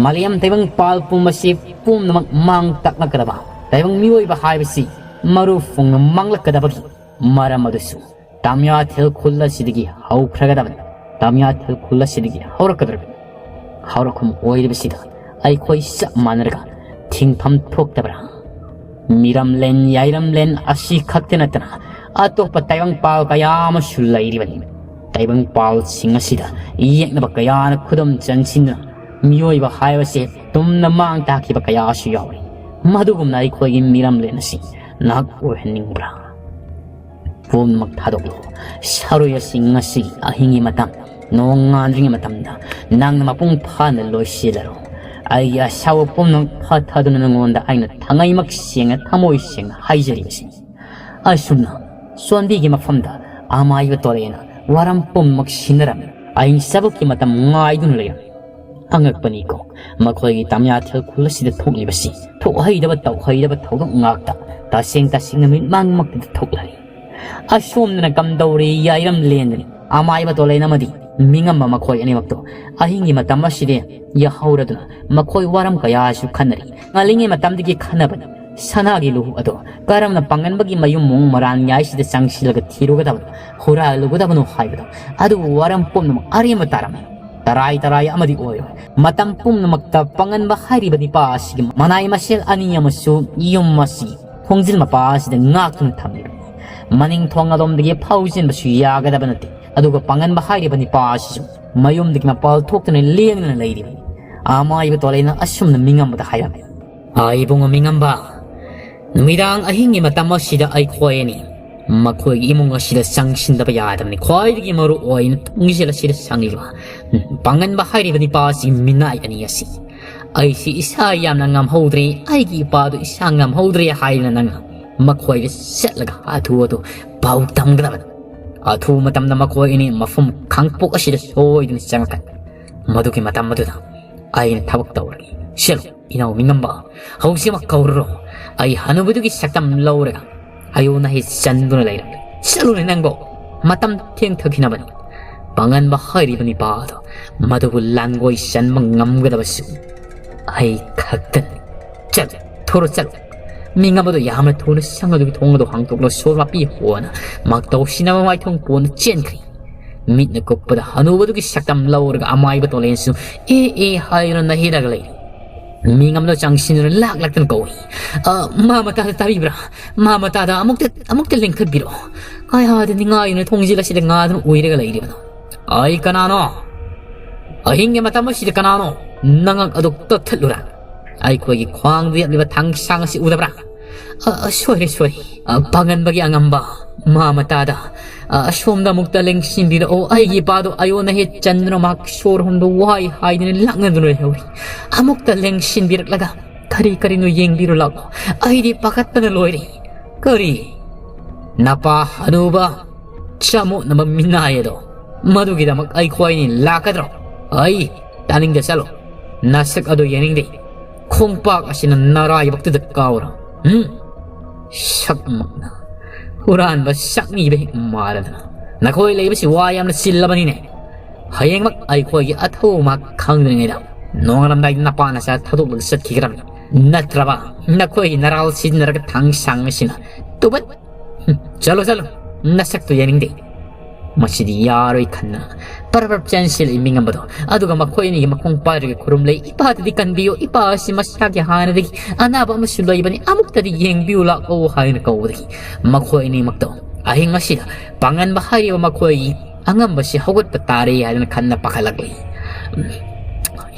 ꯃꯥꯂꯦꯝ ꯇꯥꯏꯕꯪ ꯄꯥꯜ ꯄꯨꯝꯕꯁꯤ ꯄꯨꯝꯅꯃꯛ ꯃꯥꯡ ꯇꯥꯛꯂꯛꯀꯗꯕ ꯇꯥꯏꯕꯪ ꯃꯤꯑꯣꯏꯕ ꯍꯥꯏꯕꯁꯤ ꯃꯔꯨ ꯐꯣꯡꯅ ꯃꯥꯡꯂꯛꯀꯗꯕꯒꯤ ꯃꯔꯝ ꯑꯗꯨꯁꯨ ꯇꯥꯃꯤꯌꯥꯊꯦꯜ ꯈꯨꯜ ꯑꯁꯤꯗꯒꯤ ꯍꯧꯈ꯭ꯔꯒꯗꯕꯅꯤ꯫ ꯇꯥꯃꯤꯌꯥꯊꯦꯜ ꯈꯨꯜ ꯑꯁꯤꯗꯒꯤ ꯍꯧꯔꯛꯀꯗꯧꯔꯤꯕꯅꯤ꯫ ꯍꯧꯔꯛꯐꯝ ꯑꯣꯏꯔꯤꯕꯁꯤꯗ ꯑꯩꯈꯣꯏ ꯆꯞ ꯃꯥꯟꯅꯔꯒ ꯊꯤꯡꯐꯝ ꯊꯣꯛꯇꯕ꯭ꯔꯥ? ꯃꯤꯔꯝꯂꯦꯟ ꯌꯥꯏꯔꯝꯂꯦꯟ ꯑꯁꯤ ꯈꯛꯇ ꯅꯠꯇꯅ ꯑꯇꯣꯞꯄ ꯇꯥꯏꯕꯪꯄꯥꯜ ꯀꯌꯥ ꯑꯃꯁꯨ ꯂꯩꯔꯤꯕꯅꯤ꯫ ꯇꯥꯏꯕꯪꯄꯥꯜꯁꯤꯡ ꯑꯁꯤꯗ ꯌꯦꯛꯅꯕ ꯀꯌꯥꯅ ꯈꯨꯗꯨꯝ ꯆꯟꯁꯤꯟꯗꯨꯅ ꯃꯤꯑꯣꯏꯕ ꯍꯥꯏꯕꯁꯦ ꯇꯨꯝꯅ ꯃꯥꯡ ꯇꯥꯛꯈꯤꯕ ꯀꯌꯥꯁꯨ ꯌꯥꯎꯔꯤ꯫ ꯃꯗꯨꯒꯨꯝꯅ ꯑꯩꯈꯣꯏꯒꯤ ꯃꯤꯔꯝꯂꯦꯟ ꯑꯁꯤ ꯅꯍꯥꯛ ꯑꯣꯏꯍꯟꯅꯤꯡꯕ꯭ꯔꯥ? ꯄꯨꯝꯅꯃꯛ ꯊꯥꯗꯣꯛꯂꯨ꯫ ꯁꯥꯔꯣꯏ ꯑꯁꯤ ꯉꯁꯤ ꯑꯍꯤꯡꯒꯤ ꯃꯇꯝ, ꯅꯣꯡ ꯉꯥꯟꯗ꯭ꯔꯤꯉꯩ ꯃꯇꯝꯗ ꯅꯪꯅ ꯃꯄꯨꯡ ꯐꯥꯅ ꯂꯣꯏꯁꯤꯜꯂꯔꯣ꯫ ꯑꯩꯒꯤ ꯑꯁꯥꯎꯕ ꯄꯨꯝꯅꯃꯛ ꯐꯥꯊꯗꯨꯅ ꯅꯉꯣꯟꯗ ꯑꯩꯅ ꯊꯉꯩꯃꯛ ꯁꯦꯡꯅ, ꯊꯃꯣꯏ ꯁꯦꯡꯅ ꯍꯥꯏꯖꯔꯤꯕꯁꯤ꯫ ꯑꯁꯨꯝꯅ ꯆꯣꯟꯕꯤꯒꯤ ꯃꯐꯝꯗ ꯑꯃꯥꯏꯕ ꯇꯣꯔꯦꯅ ꯋꯥꯔꯝ ꯄꯨꯝꯅꯃꯛ ꯁꯤꯟꯅꯔꯝꯃꯤ꯫ ꯑꯍꯤꯡ ꯆꯕꯛꯀꯤ ꯃꯇꯝ ꯉꯥꯏꯗꯨꯅ ꯂꯩꯔꯝꯃꯤ꯫ ꯑꯉꯛꯄꯅꯤꯀꯣ, ꯃꯈꯣꯏꯒꯤ ꯇꯥꯃꯤꯌꯥꯊꯦꯜ ꯈꯨꯜ ꯑꯁꯤꯗ ꯊꯣꯛꯂꯤꯕꯁꯤ ꯊꯣꯛꯍꯩꯗꯕ ꯇꯧꯍꯩꯗꯕ ꯊꯧꯗꯣꯛ ꯉꯥꯛꯇ ꯇꯁꯦꯡ ꯇꯁꯦꯡꯅ ꯃꯤꯠꯃꯥꯡꯃꯛꯇꯗ ꯊꯣꯛꯂꯔꯤ꯫ ꯑꯁꯣꯝꯗꯅ ꯀꯝꯗꯧꯔꯤ ꯌꯥꯏꯔꯝ ꯂꯦꯟꯗꯅꯤ꯫ ꯑꯃꯥꯏꯕ ꯇꯣꯂꯦꯟ ꯑꯃꯗꯤ ꯃꯤꯉꯝꯕ ꯃꯈꯣꯏ ꯑꯅꯤꯃꯛꯇꯣ ꯑꯍꯤꯡꯒꯤ ꯃꯇꯝ ꯑꯁꯤꯗ ꯌꯥꯍꯧꯔꯗꯨꯅ ꯃꯈꯣꯏ ꯋꯥꯔꯝ ꯀꯌꯥꯁꯨ ꯈꯟꯅꯔꯤ꯫ ꯉꯜꯂꯤꯉꯩ ꯃꯇꯝꯗꯒꯤ ꯈꯟꯅꯕꯅꯤ꯫ ꯁꯅꯥꯒꯤ ꯂꯨꯍꯨꯞ ꯑꯗꯣ ꯀꯔꯝꯅ ꯄꯥꯡꯒꯟꯕꯒꯤ ꯃꯌꯨꯝ ꯃꯑꯣꯡ ꯃꯔꯥꯟ ꯌꯥꯏꯁꯤꯗ ꯆꯪꯁꯤꯜꯂꯒ ꯊꯤꯔꯨꯒꯗꯕꯅꯣ, ꯍꯨꯔꯥꯜꯂꯨꯒꯗꯕꯅꯣ ꯍꯥꯏꯕꯗꯣ, ꯑꯗꯨꯕꯨ ꯋꯥꯔꯝ ꯄꯨꯝꯅꯃꯛ ꯑꯔꯦꯝꯕ ꯇꯥꯔꯝꯃꯤ꯫ ꯇꯔꯥꯏ ꯇꯔꯥꯏ ꯑꯃꯗꯤ ꯑꯣꯏꯔꯣꯏ꯫ ꯃꯇꯝ ꯄꯨꯝꯅꯃꯛꯇ ꯄꯥꯡꯒꯟꯕ ꯍꯥꯏꯔꯤꯕ ꯅꯤꯄꯥ ꯑꯁꯤꯒꯤ ꯃꯅꯥꯏ ꯃꯁꯦꯜ ꯑꯅꯤ ꯑꯃꯁꯨ ꯌꯨꯝ ꯑꯁꯤ ꯊꯣꯡꯖꯤꯜ ꯃꯄꯥ ꯑꯁꯤꯗ ꯉꯥꯛꯇꯨꯅ ꯊꯝꯂꯤꯕꯅꯤ꯫ ꯃꯅꯤꯡ ꯊꯣꯡ ꯑꯗꯣꯝꯗꯒꯤ ꯐꯥꯎꯖꯤꯟꯕꯁꯨ ꯌꯥꯒꯗꯕ ꯅꯠꯇꯦ꯫ ꯑꯗꯨꯒ ꯄꯥꯡꯒꯟꯕ ꯍꯥꯏꯔꯤꯕ ꯅꯤꯄꯥ ꯑꯁꯤꯁꯨ ꯃꯌꯨꯝꯗꯒꯤ ꯃꯄꯥꯜ ꯊꯣꯛꯇꯨꯅ ꯂꯦꯡꯗꯅ ꯂꯩꯔꯤꯕꯅꯤ꯫ ꯑꯃꯥꯏꯕ ꯇꯣꯂꯩꯅ ꯑꯁꯨꯝꯅ ꯃꯤꯉꯝꯕꯗ ꯍꯥꯏꯔꯝꯃꯤ꯫ "ꯑꯥ, ꯏꯕꯨꯡꯉꯣ ꯃꯤꯉꯝꯕ, ꯅꯨꯃꯤꯗꯥꯡ ꯑꯍꯤꯡꯒꯤ ꯃꯇꯝ ꯑꯁꯤꯗ ꯑꯩꯈꯣꯏ ꯑꯅꯤ ꯃꯈꯣꯏꯒꯤ ꯏꯃꯨꯡ ꯑꯁꯤꯗ ꯆꯪꯁꯤꯟꯗꯕ ꯌꯥꯗꯕꯅꯤ꯫ ꯈ꯭ꯋꯥꯏꯗꯒꯤ ꯃꯔꯨ ꯑꯣꯏꯅ ꯊꯣꯡꯖꯤꯜ ꯑꯁꯤꯗ ꯆꯪꯂꯤꯕ ꯄꯥꯡꯒꯟꯕ ꯍꯥꯏꯔꯤꯕ ꯅꯤꯄꯥ ꯑꯁꯤꯒꯤ ꯃꯤꯅꯥꯏ ꯑꯅꯤ ꯑꯁꯤ꯫ ꯑꯩꯁꯤ ꯏꯁꯥ ꯌꯥꯝꯅ ꯉꯝꯍꯧꯗ꯭ꯔꯦ, ꯑꯩꯒꯤ ꯏꯄꯥꯗꯨ ꯏꯁꯥ ꯉꯝꯍꯧꯗ꯭ꯔꯦ ꯍꯥꯏꯗꯅ ꯅꯪꯅ ꯃꯈꯣꯏꯗ ꯆꯠꯂꯒ ꯍꯥꯊꯨ ꯍꯥꯊꯨ ꯄꯥꯎ ꯇꯝꯒꯗꯕꯅꯤ꯫ ꯑꯊꯨꯕ ꯃꯇꯝꯗ ꯃꯈꯣꯏ ꯑꯅꯤ ꯃꯐꯝ ꯈꯥꯡꯄꯣꯛ ꯑꯁꯤꯗ ꯁꯣꯏꯗꯅ ꯆꯪꯉꯛꯀꯅꯤ꯫ ꯃꯗꯨꯒꯤ ꯃꯇꯝ ꯑꯗꯨꯗ ꯑꯩꯅ ꯊꯕꯛ ꯇꯧꯔꯒꯦ꯫ ꯆꯠꯂꯨ, ꯏꯅꯥꯎ ꯃꯤꯉꯝꯕ, ꯍꯧꯖꯤꯛꯃꯛ ꯀꯧꯔꯨꯔꯣ꯫ ꯑꯩ ꯍꯅꯨꯕꯗꯨꯒꯤ ꯁꯛꯇꯝ ꯂꯧꯔꯒ ꯑꯌꯣꯟ ꯑꯍꯦ ꯆꯟꯗꯨꯅ ꯂꯩꯔꯝꯂꯦ꯫ ꯆꯠꯂꯨꯅꯦ ꯅꯪꯕꯣ, ꯃꯇꯝ ꯊꯦꯡꯊꯈꯤꯅꯕꯅꯤ꯫ ꯄꯥꯡꯒꯟꯕ ꯍꯥꯏꯔꯤꯕ ꯅꯤꯄꯥ ꯑꯗꯣ ꯃꯗꯨꯕꯨ ꯂꯥꯟꯒꯣꯏ ꯆꯟꯕ ꯉꯝꯒꯗꯕꯁꯨ ꯑꯩ ꯈꯛꯇꯅꯤ꯫ ꯆꯠꯂꯨ, ꯊꯨꯔꯣ ꯆꯠꯂꯨ꯫ ꯃꯤꯉꯝꯕꯗꯣ ꯌꯥꯝꯅ ꯊꯨꯅ ꯁꯪ ꯑꯗꯨꯒꯤ ꯊꯣꯡ ꯑꯗꯨ ꯍꯥꯡꯗꯣꯛꯂꯣ, ꯁꯣꯔ ꯃꯄꯤ ꯍꯣꯅ ꯃꯥꯛ ꯇꯧꯁꯤꯟꯅꯕ ꯃꯥꯏꯊꯣꯡ ꯄꯣꯟꯅ ꯆꯦꯟꯈ꯭ꯔꯦ꯫ ꯃꯤꯠꯅ ꯀꯨꯞꯄꯗ ꯍꯅꯨꯕꯗꯨꯒꯤ ꯁꯛꯇꯝ ꯂꯧꯔꯒ ꯑꯃꯥꯏꯕ ꯇꯣꯂꯦꯟꯁꯨ ꯑꯦ ꯑꯦ ꯍꯥꯏꯗꯨꯅ ꯅꯩꯔꯒ ꯂꯩꯔꯦ꯫ ꯃꯤꯉꯝꯗꯣ ꯆꯪꯁꯤꯟꯗꯨꯅ ꯂꯥꯛ ꯂꯥꯛꯇꯅ ꯀꯧꯏ꯫ "ꯑ, ꯃꯥ ꯃꯇꯥꯗ ꯇꯥꯕꯤꯕ꯭ꯔꯥ? ꯃꯥ ꯃꯇꯥꯗ ꯑꯃꯨꯛꯇ, ꯑꯃꯨꯛꯇ ꯂꯦꯡꯈꯠꯄꯤꯔꯛꯑꯣ꯫ ꯀꯥꯏ ꯍꯥꯏꯗꯅ ꯅꯤꯡꯉꯥꯏꯗꯨꯅ ꯊꯣꯡꯖꯤꯜ ꯑꯁꯤꯗ ꯉꯥꯗꯨꯅ ꯎꯏꯔꯒ ꯂꯩꯔꯤꯕꯅꯣ?" "ꯑꯩ ꯀꯅꯥꯅꯣ? ꯑꯍꯤꯡꯒꯤ ꯃꯇꯝ ꯑꯁꯤꯗ ꯀꯅꯥꯅꯣ ꯅꯉꯛ ꯑꯗꯨ ꯀꯛꯊꯠꯂꯨꯔꯥ? ꯑꯩꯈꯣꯏꯒꯤ ꯈ꯭ꯋꯥꯡꯗ ꯌꯦꯞꯂꯤꯕ ꯊꯥꯡꯁꯥꯡ ꯑꯁꯤ ꯎꯗꯕ꯭ꯔꯥ? ꯑ, ꯑ, ꯁꯣꯏꯔꯦ, ꯁꯣꯏꯔꯦ꯫ ꯑ, ꯄꯥꯡꯒꯟꯕꯒꯤ ꯑꯉꯝꯕ, ꯃꯥ ꯃꯇꯥꯗ, ꯑ, ꯑꯁꯣꯝꯗ ꯑꯃꯨꯛꯇ ꯂꯦꯡꯁꯤꯟꯕꯤꯔꯛꯑꯣ꯫ ꯑꯩꯒꯤ ꯏꯄꯥꯗꯣ ꯑꯌꯣꯟ ꯑꯍꯦ ꯆꯟꯗꯨꯅ ꯃꯍꯥꯛ ꯁꯣꯔ ꯍꯣꯟꯕ ꯋꯥꯏ ꯍꯥꯏꯗꯨꯅ ꯂꯥꯛꯅꯗꯨꯅ ꯂꯩꯍꯧꯔꯤ꯫ ꯑꯃꯨꯛꯇ ꯂꯦꯡꯁꯤꯟꯕꯤꯔꯛꯂꯒ ꯀꯔꯤ ꯀꯔꯤꯅꯣ ꯌꯦꯡꯕꯤꯔꯨ ꯂꯥꯛꯑꯣ꯫ ꯑꯩꯗꯤ ꯄꯥꯈꯠꯄꯅ ꯂꯣꯏꯔꯦ꯫" "ꯀꯔꯤ? ꯅꯄꯥ ꯍꯅꯨꯕ ꯆꯃꯣꯠꯅꯕ ꯃꯤꯅꯥꯏ ꯑꯗꯣ, ꯃꯗꯨꯒꯤꯗꯃꯛ ꯑꯩꯈꯣꯏꯅꯤ ꯂꯥꯛꯀꯗ꯭ꯔꯣ? ꯑꯩ ꯇꯥꯅꯤꯡꯗꯦ, ꯆꯠꯂꯣ꯫ ꯅꯁꯛ ꯑꯗꯨ ꯌꯦꯡꯅꯤꯡꯗꯦ꯫ ꯈꯣꯡꯄꯥꯛ ꯑꯁꯤꯅ ꯅꯔꯥꯏꯕꯛꯇꯨꯗ ꯀꯥꯎꯔꯣ꯫ ꯎꯝ? ꯁꯛꯃꯛꯅ ꯍꯨꯔꯥꯟꯕ ꯁꯛꯅꯤꯕ ꯍꯦꯛ ꯃꯥꯜꯂꯗꯅ꯫ ꯅꯈꯣꯏ ꯂꯩꯕꯁꯤ ꯋꯥ ꯌꯥꯝꯅ ꯆꯤꯜꯂꯕꯅꯤꯅꯦ꯫ ꯍꯌꯦꯡꯃꯛ ꯑꯩꯈꯣꯏꯒꯤ ꯑꯊꯧꯕ ꯃꯍꯥꯛ ꯈꯪꯗ꯭ꯔꯤꯉꯩꯗ ꯅꯣꯡꯉꯥꯜꯂꯝꯗꯥꯏꯗ ꯅꯄꯥ ꯅꯆꯥ ꯊꯥꯗꯣꯛꯂꯒ ꯆꯠꯈꯤꯒꯗꯕꯅꯤ꯫ ꯅꯠꯇ꯭ꯔꯕ ꯅꯈꯣꯏꯒꯤ ꯅꯔꯥꯜ ꯁꯤꯖꯤꯟꯅꯔꯒ ꯊꯥꯡ ꯁꯥꯡ ꯑꯁꯤꯅ ꯇꯨꯕꯠ꯫ ꯍꯨꯝ, ꯆꯠꯂꯣ, ꯆꯠꯂꯣ꯫ ꯅꯁꯛꯇꯨ ꯌꯦꯡꯅꯤꯡꯗꯦ꯫ ꯃꯁꯤꯗꯤ ꯌꯥꯔꯣꯏ ꯈꯟꯅ ꯄꯔꯞ ꯄꯔꯞ ꯆꯦꯟꯁꯤꯜꯂꯛꯏ ꯃꯤꯉꯝꯕꯗꯣ꯫ ꯑꯗꯨꯒ ꯃꯈꯣꯏ ꯑꯅꯤꯒꯤ ꯃꯈꯣꯡ ꯄꯥꯏꯔꯒ ꯈꯨꯔꯨꯝꯂꯦ꯫ "ꯏꯄꯥꯗꯨꯗꯤ ꯀꯟꯕꯤꯌꯨ, ꯏꯄꯥ ꯑꯁꯤ ꯃꯁꯥꯒꯤ ꯍꯥꯟꯅꯗꯒꯤ ꯑꯅꯥꯕ ꯑꯃꯁꯨ ꯂꯩꯕꯅꯤ, ꯑꯃꯨꯛꯇꯗꯤ ꯌꯦꯡꯕꯤꯌꯨ ꯂꯥꯛꯑꯣ" ꯍꯥꯏꯅ ꯀꯧꯕꯗꯒꯤ ꯃꯈꯣꯏ ꯑꯅꯤꯃꯛꯇꯣ ꯑꯍꯤꯡ ꯑꯁꯤꯗ ꯄꯥꯡꯒꯟꯕ ꯍꯥꯏꯔꯤꯕ ꯃꯈꯣꯏꯒꯤ ꯑꯉꯝꯕꯁꯤ ꯍꯧꯒꯠꯄ ꯇꯥꯔꯦ ꯍꯥꯏꯗꯅ ꯈꯟꯅ ꯄꯥꯈꯠꯂꯛꯂꯤ꯫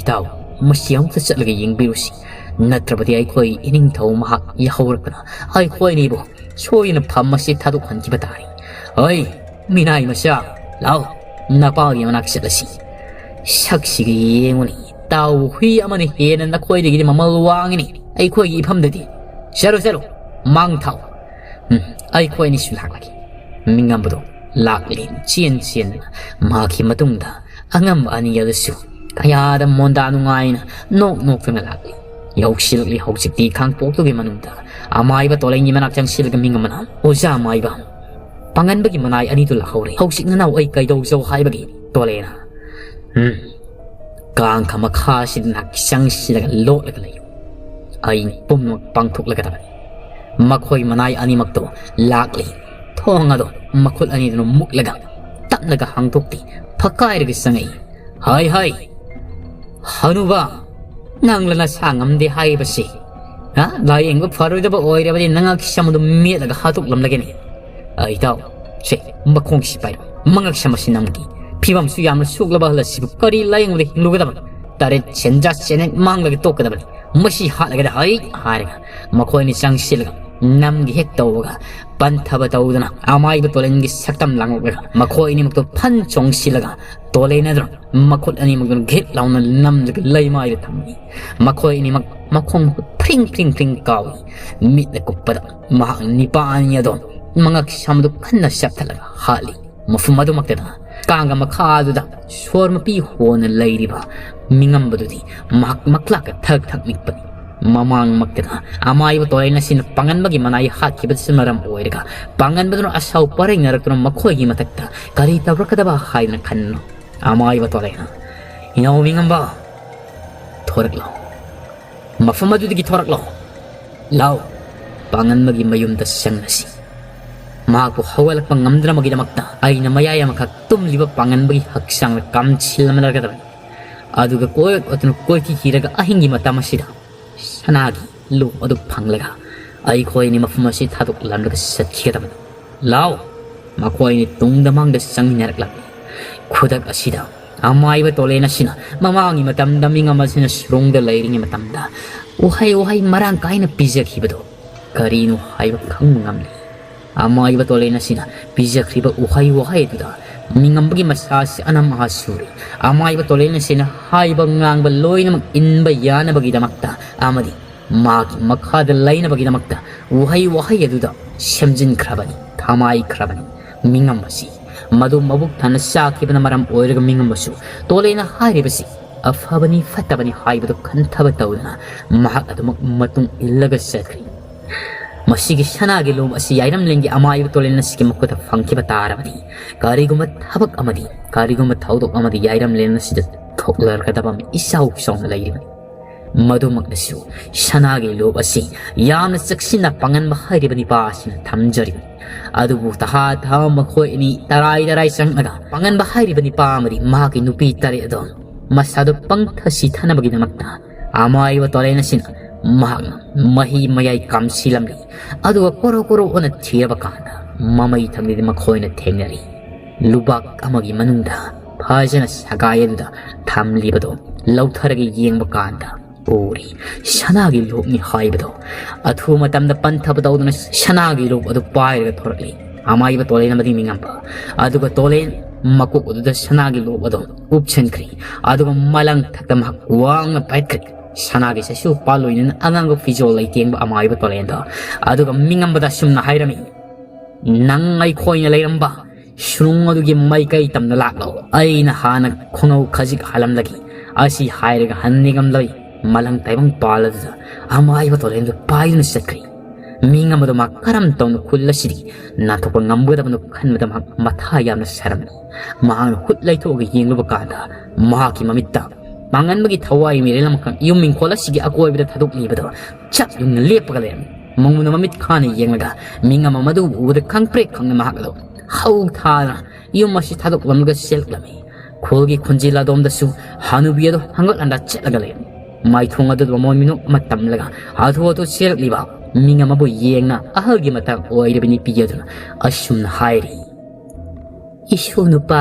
"ꯏꯇꯥꯎ, ꯃꯁꯤ ꯑꯃꯨꯛꯇ ꯆꯠꯂꯒ ꯌꯦꯡꯕꯤꯔꯨꯁꯤ, ꯅꯠꯇ꯭ꯔꯕꯗꯤ ꯑꯩꯈꯣꯏ ꯏꯅꯤꯡꯊꯧ ꯃꯍꯥꯛ ꯌꯥꯍꯧꯔꯛꯄꯅ ꯑꯩꯈꯣꯏ ꯑꯅꯤꯕꯨ ꯁꯣꯏꯗꯅ ꯐꯝ ꯑꯁꯤ ꯊꯥꯗꯣꯛꯍꯟꯈꯤꯕ ꯇꯥꯔꯦ꯫ "ꯍꯣꯏ, ꯃꯤꯅꯥꯏ ꯃꯆꯥ, ꯂꯥꯎ, ꯅꯄꯥꯒꯤ ꯃꯅꯥꯛ ꯆꯠꯂꯁꯤ꯫ ꯁꯛꯁꯤꯒ ꯌꯦꯡꯉꯨꯅꯤ, ꯇꯥꯎ ꯍꯨꯏ ꯑꯃꯅ ꯍꯦꯟꯅ ꯅꯈꯣꯏꯗꯒꯤꯗꯤ ꯃꯃꯜ ꯋꯥꯡꯉꯤꯅꯤ ꯑꯩꯈꯣꯏꯒꯤ ꯏꯐꯝꯗꯗꯤ꯫ ꯆꯠꯂꯣ, ꯆꯠꯂꯣ, ꯃꯥꯡ ꯊꯥꯎ꯫ ꯎꯝ, ꯑꯩꯈꯣꯏ ꯑꯅꯤꯁꯨ ꯂꯥꯛꯂꯒꯦ꯫" ꯃꯤꯉꯝꯕꯗꯣ ꯂꯥꯛꯂꯤ, ꯆꯦꯟ ꯆꯦꯟꯗꯨꯅ꯫ ꯃꯍꯥꯛꯀꯤ ꯃꯇꯨꯡꯗ ꯑꯉꯝꯕ ꯑꯅꯤ ꯑꯗꯨꯁꯨ ꯀꯌꯥꯗ ꯃꯣꯟꯗꯥ ꯅꯨꯡꯉꯥꯏꯅ ꯅꯣꯛ ꯅꯣꯛꯇꯨꯅ ꯂꯥꯛꯂꯤ꯫ ꯌꯧꯁꯤꯜꯂꯛꯂꯤ ꯍꯧꯖꯤꯛꯇꯤ ꯈꯥꯡꯄꯣꯛꯇꯨꯒꯤ ꯃꯅꯨꯡꯗ꯫ ꯑꯃꯥꯏꯕ ꯇꯣꯂꯦꯟꯒꯤ ꯃꯅꯥꯛ ꯆꯪꯁꯤꯜꯂꯒ ꯃꯤꯉꯝꯕꯅ, "ꯑꯣꯖꯥ ꯑꯃꯥꯏꯕ, ꯄꯥꯡꯒꯟꯕꯒꯤ ꯃꯅꯥꯏ ꯑꯅꯤꯗꯨ ꯂꯥꯛꯍꯧꯔꯦ꯫ ꯍꯧꯖꯤꯛ ꯅꯅꯥꯎ ꯑꯩ ꯀꯩꯗꯧꯖꯧ ꯍꯥꯏꯕꯒꯦ?" ꯇꯣꯂꯦꯅ, "ꯎꯝ, ꯀꯥꯡꯈ ꯃꯈꯥꯁꯤꯗ ꯅꯥꯛ ꯆꯪꯁꯤꯜꯂꯒ ꯂꯣꯠꯂꯒ ꯂꯩꯌꯨ꯫ ꯑꯩ ꯄꯨꯝꯅꯃꯛ ꯄꯥꯡꯊꯣꯛꯂꯒꯗꯕꯅꯤ꯫" ꯃꯈꯣꯏ ꯃꯅꯥꯏ ꯑꯅꯤꯃꯛꯇꯣ ꯂꯥꯛꯂꯤ꯫ ꯊꯣꯡ ꯑꯗꯣ ꯃꯈꯨꯠ ꯑꯅꯤꯗꯨꯅ ꯃꯨꯛꯂꯒ ꯇꯞꯅꯒ ꯍꯥꯡꯗꯣꯛꯇꯦ, ꯐꯛꯀꯥꯏꯔꯒ ꯆꯪꯉꯛꯏ꯫ "ꯍꯥꯏ, ꯍꯥꯏ, ꯍꯅꯨꯕ, ꯅꯪꯂ ꯅꯁꯥ ꯉꯝꯗꯦ ꯍꯥꯏꯔꯤꯕꯁꯤ? ꯍꯥ? ꯂꯥꯌꯦꯡꯕ ꯐꯔꯣꯏꯗꯕ ꯑꯣꯏꯔꯕꯗꯤ ꯅꯉꯛ ꯁꯝ ꯑꯗꯨ ꯃꯦꯠꯂꯒ ꯍꯥꯠꯇꯣꯛꯂꯝꯂꯒꯅꯤ꯫ ꯑꯩ ꯇꯥꯎ, ꯁꯦ, ꯃꯈꯣꯡꯁꯤ ꯄꯥꯏꯔꯣ, ꯃꯉꯛ ꯁꯝ ꯑꯁꯤ ꯅꯝꯒꯤ꯫ ꯐꯤꯕꯝꯁꯨ ꯌꯥꯝꯅ ꯁꯣꯛꯂꯕ ꯑꯍꯜ ꯑꯁꯤꯕꯨ ꯀꯔꯤ ꯂꯥꯌꯦꯡꯕꯗ ꯍꯤꯡꯂꯨꯒꯗꯕꯅꯣ? ꯇꯔꯦꯠ ꯁꯦꯟꯖꯥ ꯁꯦꯟꯌꯦꯛ ꯃꯥꯡꯂꯒ ꯇꯣꯛꯀꯗꯕꯅꯤ꯫ ꯃꯁꯤ ꯍꯥꯠꯂꯒꯗ ꯍꯩ!" ꯍꯥꯏꯔꯒ ꯃꯈꯣꯏꯅꯤ ꯆꯪꯁꯤꯜꯂꯒ ꯅꯝꯒꯤ ꯍꯦꯛ ꯇꯧꯕꯒ ꯄꯟꯊꯕ ꯇꯧꯗꯅ ꯑꯃꯥꯏꯕ ꯇꯣꯂꯦꯟꯒꯤ ꯁꯛꯇꯝ ꯂꯥꯡꯂꯛꯂꯒ ꯃꯈꯣꯏ ꯑꯅꯤꯃꯛꯇꯣ ꯐꯟ ꯆꯣꯡꯁꯤꯜꯂꯒ ꯇꯣꯂꯦꯟ ꯑꯗꯨꯅ ꯃꯈꯨꯠ ꯑꯅꯤꯃꯛꯇꯨꯅ ꯘꯤꯠ ꯂꯥꯎꯅ ꯅꯝꯂꯒ ꯂꯩꯃꯥꯏꯗ ꯊꯝꯃꯤ꯫ ꯃꯈꯣꯏ ꯑꯅꯤꯃꯛ ꯃꯈꯣꯡ ꯃꯈꯨꯠ ꯐ꯭ꯔꯤꯡ ꯐ꯭ꯔꯤꯡ ꯐ꯭ꯔꯤꯡ ꯀꯥꯎꯏ꯫ ꯃꯤꯠꯅ ꯀꯨꯞꯄꯗ ꯃꯍꯥꯛ ꯅꯤꯄꯥ ꯑꯅꯤ ꯑꯗꯣ ꯃꯉꯛ ꯁꯝꯗꯨ ꯀꯟꯅ ꯆꯞꯊꯠꯂꯒ ꯍꯥꯠꯂꯤ꯫ ꯃꯐꯝ ꯑꯗꯨꯃꯛꯇꯗ ꯀꯥꯡꯒ ꯃꯈꯥꯗꯨꯗ ꯁꯣꯔ ꯃꯄꯤ ꯍꯣꯟꯅ ꯂꯩꯔꯤꯕ ꯃꯤꯉꯝꯕꯗꯨꯗꯤ ꯃꯍꯥꯛ ꯃꯛꯂꯥꯛꯀ ꯊꯛ ꯊꯛ ꯅꯤꯛꯄꯅꯤ꯫ ꯃꯃꯥꯡꯃꯛꯇꯗ ꯑꯃꯥꯏꯕ ꯇꯣꯔꯦꯟ ꯑꯁꯤꯅ ꯄꯥꯡꯒꯟꯕꯒꯤ ꯃꯅꯥꯏ ꯍꯥꯠꯈꯤꯕꯁꯤꯅ ꯃꯔꯝ ꯑꯣꯏꯔꯒ ꯄꯥꯡꯒꯟꯕꯗꯨꯅ ꯑꯁꯥꯎ ꯄꯔꯩꯅꯔꯛꯇꯨꯅ ꯃꯈꯣꯏꯒꯤ ꯃꯊꯛꯇ ꯀꯔꯤ ꯇꯧꯔꯛꯀꯗꯕ ꯍꯥꯏꯗꯅ ꯈꯟꯅꯣ꯫ ꯑꯃꯥꯏꯕ ꯇꯣꯔꯦꯟꯅ, "ꯏꯅꯥꯎ ꯃꯤꯉꯝꯕ, ꯊꯣꯔꯛꯂꯣ꯫ ꯃꯐꯝ ꯑꯗꯨꯗꯒꯤ ꯊꯣꯔꯛꯂꯣ꯫ ꯂꯥꯎ, ꯄꯥꯡꯒꯟꯕꯒꯤ ꯃꯌꯨꯝꯗ ꯆꯪꯂꯁꯤ꯫ ꯃꯍꯥꯛꯄꯨ ꯍꯧꯒꯠꯂꯛꯄ ꯉꯝꯗꯅꯕꯒꯤꯗꯃꯛꯇ ꯑꯩꯅ ꯃꯌꯥꯏ ꯑꯃꯈꯛ ꯇꯨꯝꯂꯤꯕ ꯄꯥꯡꯒꯟꯕꯒꯤ ꯍꯛꯆꯥꯡꯗ ꯀꯥꯝꯁꯤꯜꯂꯝꯂꯒꯗꯕꯅꯤ꯫ ꯑꯗꯨꯒ ꯀꯣꯏ ꯑꯣꯠꯇꯨꯅ ꯀꯣꯏꯊꯤ ꯊꯤꯔꯒ ꯑꯍꯤꯡꯒꯤ ꯃꯇꯝ ꯑꯁꯤꯗ ꯁꯅꯥꯒꯤ ꯂꯨꯞ ꯑꯗꯨ ꯐꯪꯂꯒ ꯑꯩꯈꯣꯏꯅꯤ ꯃꯐꯝ ꯑꯁꯤ ꯊꯥꯗꯣꯛꯂꯝꯂꯒ ꯆꯠꯈꯤꯒꯗꯕꯅꯤ꯫ ꯂꯥꯎ!" ꯃꯈꯣꯏꯅꯤ ꯇꯨꯡꯗ ꯃꯥꯡꯗ ꯆꯪꯃꯤꯟꯅꯔꯛꯂꯝꯃꯤ꯫ ꯈꯨꯗꯛ ꯑꯁꯤꯗ ꯑꯃꯥꯏꯕ ꯇꯣꯂꯦꯟ ꯑꯁꯤꯅ ꯃꯃꯥꯡꯒꯤ ꯃꯇꯝꯗ ꯃꯤꯉꯝ ꯑꯁꯤꯅ ꯁꯨꯔꯨꯡꯗ ꯂꯩꯔꯤꯉꯩ ꯃꯇꯝꯗ ꯎꯍꯩ ꯋꯥꯍꯩ ꯃꯔꯥꯡ ꯀꯥꯏꯅ ꯄꯤꯖꯈꯤꯕꯗꯨ ꯀꯔꯤꯅꯣ ꯍꯥꯏꯕ ꯈꯪꯕ ꯉꯝꯂꯤ꯫ ꯑꯃꯥꯏꯕ ꯇꯣꯂꯦꯟ ꯑꯁꯤꯅ ꯄꯤꯖꯈ꯭ꯔꯤꯕ ꯎꯍꯩ ꯋꯥꯍꯩ ꯑꯗꯨꯗ ꯃꯤꯉꯝꯕꯒꯤ ꯃꯁꯥ ꯑꯁꯤ ꯑꯅꯝ ꯑꯍꯥ ꯁꯨꯔꯤ꯫ ꯑꯃꯥꯏꯕ ꯇꯣꯂꯦꯟ ꯑꯁꯤꯅ ꯍꯥꯏꯕ ꯉꯥꯡꯕ ꯂꯣꯏꯅꯃꯛ ꯏꯟꯕ ꯌꯥꯅꯕꯒꯤꯗꯃꯛꯇ ꯑꯃꯗꯤ ꯃꯥꯒꯤ ꯃꯈꯥꯗ ꯂꯩꯅꯕꯒꯤꯗꯃꯛꯇ ꯎꯍꯩ ꯋꯥꯍꯩ ꯑꯗꯨꯗ ꯁꯦꯝꯖꯤꯟꯈ꯭ꯔꯕꯅꯤ, ꯊꯃꯥꯏꯈ꯭ꯔꯕꯅꯤ꯫ ꯃꯤꯉꯝꯕꯁꯤ ꯃꯗꯨ ꯃꯕꯨꯛ ꯊꯟꯅ ꯆꯥꯈꯤꯕꯅ ꯃꯔꯝ ꯑꯣꯏꯔꯒ ꯃꯤꯉꯝꯕꯁꯨ ꯇꯣꯂꯦꯟꯅ ꯍꯥꯏꯔꯤꯕꯁꯤ ꯑꯐꯕꯅꯤ ꯐꯠꯇꯕꯅꯤ ꯍꯥꯏꯕꯗꯨ ꯈꯟꯊꯕ ꯇꯧꯗꯅ ꯃꯍꯥꯛ ꯑꯗꯨꯃꯛ ꯃꯇꯨꯡ ꯏꯜꯂꯒ ꯆꯠꯈ꯭ꯔꯤ꯫ ꯃꯁꯤꯒꯤ ꯁꯅꯥꯒꯤ ꯂꯣꯞ ꯑꯁꯤ ꯌꯥꯏꯔꯝꯂꯦꯟꯒꯤ ꯑꯃꯥꯏꯕ ꯇꯣꯂꯦꯟ ꯑꯁꯤꯒꯤ ꯃꯈꯨꯠꯇ ꯐꯪꯈꯤꯕ ꯇꯥꯔꯕꯗꯤ ꯀꯔꯤꯒꯨꯝꯕ ꯊꯕꯛ ꯑꯃꯗꯤ ꯀꯔꯤꯒꯨꯝꯕ ꯊꯧꯗꯣꯛ ꯑꯃꯗꯤ ꯌꯥꯏꯔꯝꯂꯦꯟ ꯑꯁꯤꯗ ꯊꯣꯛꯂꯔꯒꯗꯕ ꯃꯤ ꯏꯆꯥꯎ ꯆꯥꯎꯅ ꯂꯩꯔꯤꯕꯅꯤ꯫ ꯃꯗꯨꯃꯛꯅꯁꯨ ꯁꯅꯥꯒꯤ ꯂꯣꯞ ꯑꯁꯤ ꯌꯥꯝꯅ ꯆꯦꯛꯁꯤꯟꯅ ꯄꯥꯡꯒꯟꯕ ꯍꯥꯏꯔꯤꯕ ꯅꯨꯄꯥ ꯑꯁꯤꯅ ꯊꯝꯖꯔꯤꯕꯅꯤ꯫ ꯑꯗꯨꯕꯨ ꯇꯍꯥ ꯇꯍꯥ ꯃꯈꯣꯏ ꯑꯅꯤ ꯇꯔꯥꯏ ꯇꯔꯥꯏ ꯆꯪꯂꯒ ꯄꯥꯡꯒꯟꯕ ꯍꯥꯏꯔꯤꯕ ꯅꯨꯄꯥ ꯑꯃꯗꯤ ꯃꯍꯥꯛꯀꯤ ꯅꯨꯄꯤ ꯇꯔꯦꯠ ꯑꯗꯣ ꯃꯁꯥꯗꯣ ꯄꯪꯊ ꯁꯤꯊꯅꯕꯒꯤꯗꯃꯛꯇ ꯑꯃꯥꯏꯕ ꯇꯣꯂꯦꯟ ꯑꯁꯤꯅ ꯃꯍꯥꯛꯅ ꯃꯍꯤ ꯃꯌꯥꯏ ꯀꯥꯝꯁꯤꯜꯂꯝꯂꯤ꯫ ꯑꯗꯨꯒ ꯀꯣꯔꯣ ꯀꯣꯔꯣ ꯑꯣꯟꯅ ꯊꯤꯔꯕ ꯀꯥꯟꯗ ꯃꯃꯩ ꯊꯪꯗꯗꯤ ꯃꯈꯣꯏꯅ ꯊꯦꯡꯅꯔꯤ꯫ ꯂꯨꯕꯥꯛ ꯑꯃꯒꯤ ꯃꯅꯨꯡꯗ ꯐꯖꯅ ꯁꯒꯥꯏ ꯑꯗꯨꯗ ꯊꯝꯂꯤꯕꯗꯣ ꯂꯧꯊꯔꯒ ꯌꯦꯡꯕ ꯀꯥꯟꯗ ꯎꯔꯤ꯫ ꯁꯅꯥꯒꯤ ꯂꯣꯞꯅꯤ ꯍꯥꯏꯕꯗꯣ꯫ ꯑꯊꯨꯕ ꯃꯇꯝꯗ ꯄꯟꯊꯕ ꯇꯧꯗꯨꯅ ꯁꯅꯥꯒꯤ ꯂꯣꯞ ꯑꯗꯨ ꯄꯥꯏꯔꯒ ꯊꯣꯔꯛꯂꯤ꯫ ꯑꯃꯥꯏꯕ ꯇꯣꯂꯦꯟ ꯑꯃꯗꯤ ꯃꯤꯉꯝꯕ꯫ ꯑꯗꯨꯒ ꯇꯣꯂꯦꯟ ꯃꯀꯣꯛ ꯑꯗꯨꯗ ꯁꯅꯥꯒꯤ ꯂꯣꯞ ꯑꯗꯨ ꯎꯞꯁꯤꯟꯈ꯭ꯔꯤ꯫ ꯑꯗꯨꯒ ꯃꯂꯪ ꯊꯛꯇ ꯃꯍꯥꯛ ꯋꯥꯡꯅ ꯄꯥꯏꯈꯠꯈ꯭ꯔꯤ꯫ ꯁꯅꯥꯒꯤ ꯆꯩꯁꯨ ꯄꯥꯜꯂꯣꯏꯅꯅ ꯑꯉꯥꯡꯕ ꯐꯤꯖꯣꯜ ꯂꯩꯇꯦꯡꯕ ꯑꯃꯥꯏꯕ ꯇꯣꯂꯦꯟꯗꯣ꯫ ꯑꯗꯨꯒ ꯃꯤꯉꯝꯕꯗ ꯑꯁꯨꯝꯅ ꯍꯥꯏꯔꯝꯃꯤ, "ꯅꯪ ꯑꯩꯈꯣꯏꯅ ꯂꯩꯔꯝꯕ ꯁꯨꯔꯨꯡ ꯑꯗꯨꯒꯤ ꯃꯥꯏꯀꯩ ꯇꯝꯅ ꯂꯥꯛꯂꯣ꯫ ꯑꯩꯅ ꯍꯥꯟꯅ ꯈꯣꯡꯉꯧ ꯈꯖꯤꯛ ꯍꯥꯜꯂꯝꯂꯒꯦ꯫" ꯑꯁꯤ ꯍꯥꯏꯔꯒ ꯍꯟꯅꯤꯡꯉꯝꯂꯣꯏ ꯃꯂꯪ ꯇꯥꯏꯕꯪ ꯄꯥꯜ ꯑꯗꯨꯗ ꯑꯃꯥꯏꯕ ꯇꯣꯂꯦꯟꯗꯨ ꯄꯥꯏꯗꯨꯅ ꯆꯠꯈ꯭ꯔꯤ꯫ ꯃꯤ ꯑꯃꯗꯣ ꯃꯥ ꯀꯔꯝ ꯇꯧꯅ ꯈꯨꯜ ꯑꯁꯤꯗꯒꯤ ꯅꯥꯟꯊꯣꯛꯄ ꯉꯝꯒꯗꯕꯅꯣ ꯈꯟꯕꯗ ꯃꯍꯥꯛ ꯃꯊꯥ ꯌꯥꯝꯅ ꯁꯥꯔꯝꯃꯤ꯫ ꯃꯍꯥꯛꯅ ꯍꯨꯠ ꯂꯩꯊꯣꯛꯑꯒ ꯌꯦꯡꯂꯨꯕ ꯀꯥꯟꯗ ꯃꯍꯥꯛꯀꯤ ꯃꯃꯤꯠꯇ ꯃꯥꯡꯍꯟꯕꯒꯤ ꯊꯋꯥꯏ ꯃꯤꯔꯦꯜ ꯑꯃꯈꯛ ꯌꯨꯝ ꯏꯪꯈꯣꯜ ꯑꯁꯤꯒꯤ ꯑꯀꯣꯏꯕꯗ ꯊꯥꯗꯣꯛꯂꯤꯕꯗꯣ ꯆꯞ ꯌꯨꯡꯅ ꯂꯦꯞꯄꯒ ꯂꯩꯔꯝꯃꯤ꯫ ꯃꯉꯣꯟꯗ ꯃꯃꯤꯠ ꯈꯥꯅ ꯌꯦꯡꯂꯒ ꯃꯤꯉꯝꯕ ꯃꯗꯨ ꯎꯕꯗ ꯈꯪꯄ꯭ꯔꯦꯛ ꯈꯪꯅ ꯃꯍꯥꯛ ꯑꯗꯨ ꯍꯧ ꯊꯥꯗꯅ ꯌꯨꯝ ꯑꯁꯤ ꯊꯥꯗꯣꯛꯂꯝꯂꯒ ꯆꯦꯜꯂꯛꯂꯝꯃꯤ꯫ ꯈꯨꯜꯒꯤ ꯈꯨꯟꯖꯤꯜ ꯑꯗꯣꯝꯗꯁꯨ ꯍꯅꯨꯕꯤ ꯑꯗꯨ ꯍꯪꯒꯠ ꯍꯟꯗ ꯆꯠꯂꯒ ꯂꯩꯔꯝꯃꯤ꯫ ꯃꯥꯏꯊꯣꯡ ꯑꯗꯨꯗ ꯃꯃꯣꯟ ꯃꯤꯅꯣꯛ ꯑꯃ ꯇꯝꯂꯒ ꯍꯥꯊꯨ ꯍꯥꯊꯨ ꯆꯦꯜꯂꯛꯂꯤꯕ ꯃꯤꯉꯝꯕꯕꯨ ꯌꯦꯡꯅ ꯑꯍꯜꯒꯤ ꯃꯇꯝ ꯑꯣꯏꯔꯕ ꯅꯨꯄꯤ ꯑꯗꯨꯅ ꯑꯁꯨꯝꯅ ꯍꯥꯏꯔꯤ, "ꯏꯁꯨ ꯅꯨꯄꯥ,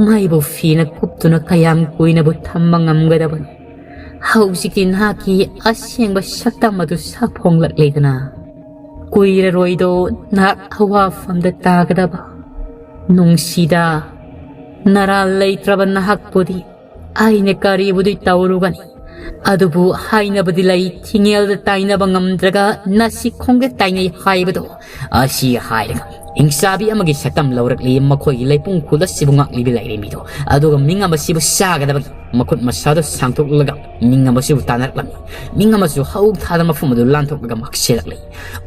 ꯃꯩꯕꯨ ꯐꯤꯅ ꯀꯨꯞꯇꯨꯅ ꯀꯌꯥꯝ ꯀꯨꯏꯅꯕꯨ ꯊꯝꯕ ꯉꯝꯒꯗꯕꯅꯣ? ꯍꯧꯖꯤꯛꯇꯤ ꯅꯍꯥꯛꯀꯤ ꯑꯁꯦꯡꯕ ꯁꯛꯇꯝ ꯑꯗꯨ ꯁꯥꯐꯣꯡꯂꯛꯂꯦꯗꯅ꯫ ꯀꯨꯏꯔꯔꯣꯏꯗꯣ ꯅꯍꯥꯛ ꯑꯋꯥꯐꯝꯗ ꯇꯥꯒꯗꯕ꯫ ꯅꯨꯡꯁꯤꯗ, ꯅꯔꯥꯜ ꯂꯩꯇ꯭ꯔꯕ ꯅꯍꯥꯛꯄꯨꯗꯤ ꯑꯩꯅ ꯀꯔꯤꯕꯨꯗꯤ ꯇꯧꯔꯨꯒꯅꯤ? ꯑꯗꯨꯕꯨ ꯍꯥꯏꯅꯕꯗꯤ ꯂꯩ, ꯊꯤꯡꯉꯦꯜꯗ ꯇꯥꯏꯅꯕ ꯉꯝꯗ꯭ꯔꯒ ꯅꯥꯁꯤꯈꯣꯡꯗ ꯇꯥꯏꯅꯩ ꯍꯥꯏꯕꯗꯣ꯫ ꯑꯁꯤ ꯍꯥꯏꯔꯒ ꯍꯤꯡꯆꯥꯕꯤ ꯑꯃꯒꯤ ꯁꯛꯇꯝ ꯂꯧꯔꯛꯂꯤ꯫ ꯃꯈꯣꯏꯒꯤ ꯂꯩꯄꯨꯡ ꯈꯨꯜ ꯑꯁꯤꯕꯨ ꯉꯥꯛꯂꯤꯕꯤ ꯂꯩꯔꯦ ꯃꯤꯗꯣ꯫ ꯑꯗꯨꯒ ꯃꯤꯉꯝ ꯑꯁꯤꯕꯨ ꯆꯥꯒꯗꯕꯒꯤ ꯃꯈꯨꯠ ꯃꯁꯥꯗꯣ ꯁꯥꯡꯗꯣꯛꯂꯒ ꯃꯤꯉꯝ ꯑꯁꯤꯕꯨ ꯇꯥꯟꯅꯔꯛꯂꯝꯃꯤ꯫ ꯃꯤꯉꯝ ꯑꯁꯤꯁꯨ ꯍꯧ ꯊꯥꯗꯅ ꯃꯐꯝ ꯑꯗꯨ ꯂꯥꯟꯊꯣꯛꯂꯒ ꯃꯍꯥꯛ ꯆꯦꯜꯂꯛꯂꯤ꯫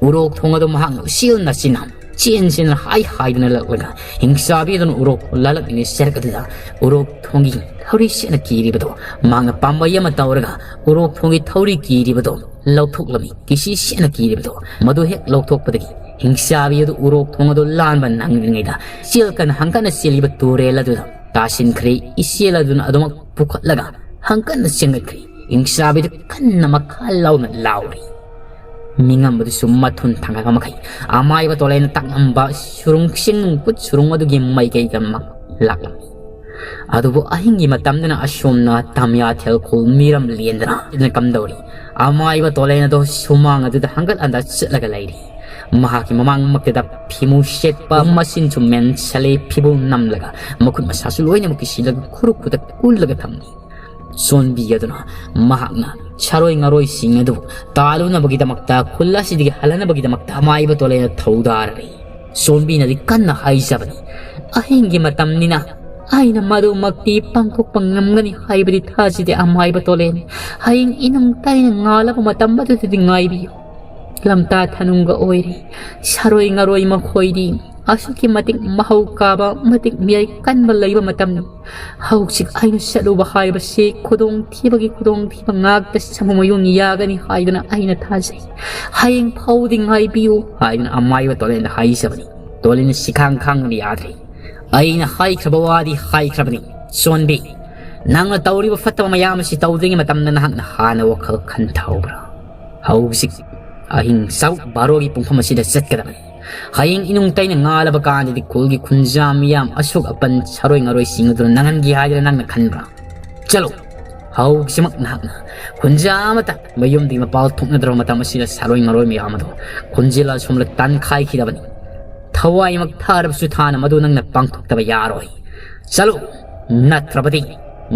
ꯎꯔꯣꯛ ꯊꯣꯡ ꯑꯗꯨ ꯃꯍꯥꯛꯅ ꯎꯆꯦꯜꯅ ꯆꯤꯟꯅ ꯆꯦꯟ ꯆꯦꯟꯗꯨꯅ ꯍꯥꯏ ꯍꯥꯏꯗꯨꯅ ꯂꯥꯛꯂꯒ ꯍꯤꯡꯆꯥꯕꯤ ꯑꯗꯨꯅ ꯎꯔꯣꯛ ꯂꯥꯜꯂꯛꯂꯤꯉꯩ ꯆꯔꯛ ꯑꯗꯨꯗ ꯎꯔꯣꯛ ꯊꯣꯡꯒꯤ ꯊꯧꯔꯤ ꯁꯦꯠꯅ ꯀꯤꯔꯤꯕꯗꯣ ꯃꯍꯥꯛꯅ ꯄꯥꯝꯕꯩ ꯑꯃ ꯇꯧꯔꯒ ꯎꯔꯣꯛ ꯊꯣꯡꯒꯤ ꯊꯧꯔꯤ ꯀꯤꯔꯤꯕꯗꯣ ꯂꯧꯊꯣꯛꯂꯝꯃꯤ꯫ ꯀꯤꯁꯤ ꯁꯦꯠꯅ ꯀꯤꯔꯤꯕꯗꯣ ꯃꯗꯨ ꯍꯦꯛ ꯂꯧꯊꯣꯛꯄꯗꯒꯤ ꯍꯤꯡꯆꯥꯕꯤ ꯑꯗꯨ ꯎꯔꯣꯛ ꯊꯣꯡ ꯑꯗꯨ ꯂꯥꯟꯕ ꯅꯪꯗ꯭ꯔꯤꯉꯩꯗ ꯆꯦꯜ ꯀꯟꯅ ꯍꯪꯀꯠꯅ ꯆꯦꯜꯂꯤꯕ ꯇꯨꯔꯦꯜ ꯑꯗꯨꯗ ꯇꯥꯁꯤꯟꯈ꯭ꯔꯦ꯫ ꯏꯆꯦꯜ ꯑꯗꯨꯅ ꯑꯗꯨꯃꯛ ꯄꯨꯈꯠꯂꯒ ꯍꯪꯀꯠꯅ ꯆꯦꯟꯒꯠꯈ꯭ꯔꯦ꯫ ꯍꯤꯡꯆꯥꯕꯤꯗꯨ ꯀꯟꯅ ꯃꯈꯥ ꯂꯥꯎꯅ ꯂꯥꯎꯔꯤ꯫ ꯃꯤꯉꯝꯕꯗꯨꯁꯨ ꯃꯊꯨꯟ ꯊꯥꯡꯒꯠꯄ ꯃꯈꯩ ꯑꯃꯥꯏꯕ ꯇꯣꯂꯦꯅ ꯇꯥꯛꯂꯝꯕ ꯁꯨꯔꯨꯡ ꯆꯤꯡꯅꯨꯡ ꯄꯨꯠ ꯁꯨꯔꯨꯡ ꯑꯗꯨꯒꯤ ꯃꯥꯏꯀꯩꯗ ꯃꯛ ꯂꯥꯛꯂꯝꯃꯤ꯫ ꯑꯗꯨꯕꯨ ꯑꯍꯤꯡꯒꯤ ꯃꯇꯝꯗꯅ ꯑꯁꯣꯝꯅ ꯇꯝꯌꯥꯊꯦꯜ ꯈꯨꯜ ꯃꯤꯔꯝ ꯂꯦꯟꯗꯅ ꯀꯝꯗꯧꯔꯤ꯫ ꯑꯃꯥꯏꯕ ꯇꯣꯂꯦꯟ ꯑꯗꯣ ꯁꯨꯃꯥꯡ ꯑꯗꯨꯗ ꯍꯪꯒꯠ ꯍꯟꯗ ꯆꯠꯂꯒ ꯂꯩꯔꯤ꯫ ꯃꯍꯥꯛꯀꯤ ꯃꯃꯥꯡꯃꯛꯇꯗ ꯐꯤꯃꯨ ꯁꯦꯠꯄ ꯃꯆꯤꯟꯁꯨ ꯃꯦꯟꯁꯜꯂꯦ, ꯐꯤꯕꯨ ꯅꯝꯂꯒ ꯃꯈꯨꯠ ꯃꯁꯥꯁꯨ ꯂꯣꯏꯅꯃꯛ ꯀꯤꯁꯤꯜꯂꯒ ꯈꯨꯔꯨ ꯈꯨꯗꯛ ꯀꯨꯜꯂꯒ ꯊꯝꯂꯤ꯫ ꯆꯣꯟꯕꯤ ꯑꯗꯨꯅ ꯃꯍꯥꯛꯅ ꯁꯥꯔꯣꯏ ꯉꯥꯔꯣꯏꯁꯤꯡ ꯑꯗꯨ ꯇꯥꯜꯂꯨꯅꯕꯒꯤꯗꯃꯛꯇ, ꯈꯨꯜ ꯑꯁꯤꯗꯒꯤ ꯍꯜꯍꯟꯅꯕꯒꯤꯗꯃꯛꯇ ꯑꯃꯥꯏꯕ ꯇꯣꯂꯦꯟꯗ ꯊꯧꯗꯥꯔꯔꯦ꯫ ꯆꯣꯟꯕꯤꯅꯗꯤ ꯀꯟꯅ ꯍꯥꯏꯖꯕꯅꯤ, "ꯑꯍꯤꯡꯒꯤ ꯃꯇꯝꯅꯤꯅ ꯑꯩꯅ ꯃꯗꯨꯃꯛꯇꯤ ꯄꯥꯡꯊꯣꯛꯄ ꯉꯝꯒꯅꯤ ꯍꯥꯏꯕꯗꯤ ꯊꯥꯖꯗꯦ ꯑꯃꯥꯏꯕ ꯇꯣꯂꯦꯟ꯫ ꯍꯌꯦꯡ ꯏꯅꯨꯡ ꯇꯥꯏꯅ ꯉꯥꯜꯂꯕ ꯃꯇꯝ ꯑꯗꯨꯗꯗꯤ ꯉꯥꯏꯕꯤꯌꯨ꯫ ꯂꯝꯇꯥ ꯊꯅꯨꯡꯒ ꯑꯣꯏꯔꯦ꯫ ꯁꯥꯔꯣꯏ ꯉꯥꯔꯣꯏ ꯃꯈꯣꯏꯗꯤ ꯑꯁꯨꯛꯀꯤ ꯃꯇꯤꯛ ꯃꯍꯧ ꯀꯥꯕ, ꯃꯇꯤꯛ ꯃꯤꯌꯥꯏ ꯀꯟꯕ ꯂꯩꯕ ꯃꯇꯝꯅꯤ꯫ ꯍꯧꯖꯤꯛ ꯑꯩꯅ ꯆꯠꯂꯨꯕ ꯍꯥꯏꯕꯁꯤ ꯈꯨꯗꯣꯡꯊꯤꯕꯒꯤ ꯈꯨꯗꯣꯡꯊꯤꯕ ꯉꯥꯛꯇ ꯁꯃꯨ ꯃꯌꯣꯟ ꯌꯥꯒꯅꯤ ꯍꯥꯏꯗꯨꯅ ꯑꯩꯅ ꯊꯥꯖꯩ꯫ ꯍꯌꯦꯡ ꯐꯥꯎꯗꯤ ꯉꯥꯏꯕꯤꯌꯨ" ꯍꯥꯏꯗꯨꯅ ꯑꯃꯥꯏꯕ ꯇꯣꯂꯦꯟꯗ ꯍꯥꯏꯖꯕꯅꯤ꯫ ꯇꯣꯂꯦꯟꯅ ꯁꯤꯈꯥꯡ ꯈꯥꯡꯗꯨꯅ ꯌꯥꯗ꯭ꯔꯦ꯫ "ꯑꯩꯅ ꯍꯥꯏꯈ꯭ꯔꯕ ꯋꯥꯗꯤ ꯍꯥꯏꯈ꯭ꯔꯕꯅꯤ꯫ ꯆꯣꯟꯕꯤ, ꯅꯪꯅ ꯇꯧꯔꯤꯕ ꯐꯠꯇꯕ ꯃꯌꯥꯝ ꯑꯁꯤ ꯇꯧꯗ꯭ꯔꯤꯉꯩ ꯃꯇꯝꯗ ꯅꯍꯥꯛꯅ ꯍꯥꯟꯅ ꯋꯥꯈꯜ ꯈꯟꯊꯍꯧꯕ꯭ꯔꯥ? ꯍꯧꯖꯤꯛ ꯑꯍꯤꯡ ꯁꯔꯨꯛ ꯕꯥꯔꯣꯒꯤ ꯄꯨꯡꯐꯝ ꯑꯁꯤꯗ ꯆꯠꯀꯗꯕꯅꯤ꯫ ꯍꯌꯦꯡ ꯏꯅꯨꯡ ꯇꯩꯅ ꯉꯥꯜꯂꯕ ꯀꯥꯟꯗꯗꯤ ꯈꯨꯜꯒꯤ ꯈꯨꯟꯖꯥ ꯃꯤꯌꯥꯝ ꯑꯁꯣꯛ ꯑꯄꯟ ꯁꯥꯔꯣꯏ ꯉꯥꯔꯣꯏꯁꯤꯡ ꯑꯗꯨꯅ ꯅꯪꯍꯟꯒꯦ ꯍꯥꯏꯗꯅ ꯅꯪꯅ ꯈꯟꯕ꯭ꯔꯥ? ꯆꯠꯂꯣ, ꯍꯧꯖꯤꯛꯃꯛ ꯅꯍꯥꯛꯅ ꯈꯨꯟꯖꯥ ꯑꯃꯠꯇ ꯃꯌꯨꯝꯗꯒꯤ ꯃꯄꯥꯜ ꯊꯣꯛꯅꯗ꯭ꯔꯕ ꯃꯇꯝ ꯑꯁꯤꯗ ꯁꯥꯔꯣꯏ ꯉꯥꯔꯣꯏ ꯃꯌꯥꯝ ꯑꯗꯨ ꯈꯨꯟꯖꯤꯜꯂ ꯑꯁꯣꯝꯂ ꯇꯥꯟꯈꯥꯏꯈꯤꯗꯕꯅꯤ꯫ ꯊꯋꯥꯏꯃꯛ ꯊꯥꯔꯕꯁꯨ ꯊꯥꯅ ꯃꯗꯨ ꯅꯪꯅ ꯄꯥꯡꯊꯣꯛꯇꯕ ꯌꯥꯔꯣꯏ꯫ ꯆꯠꯂꯨ, ꯅꯠꯇ꯭ꯔꯕꯗꯤ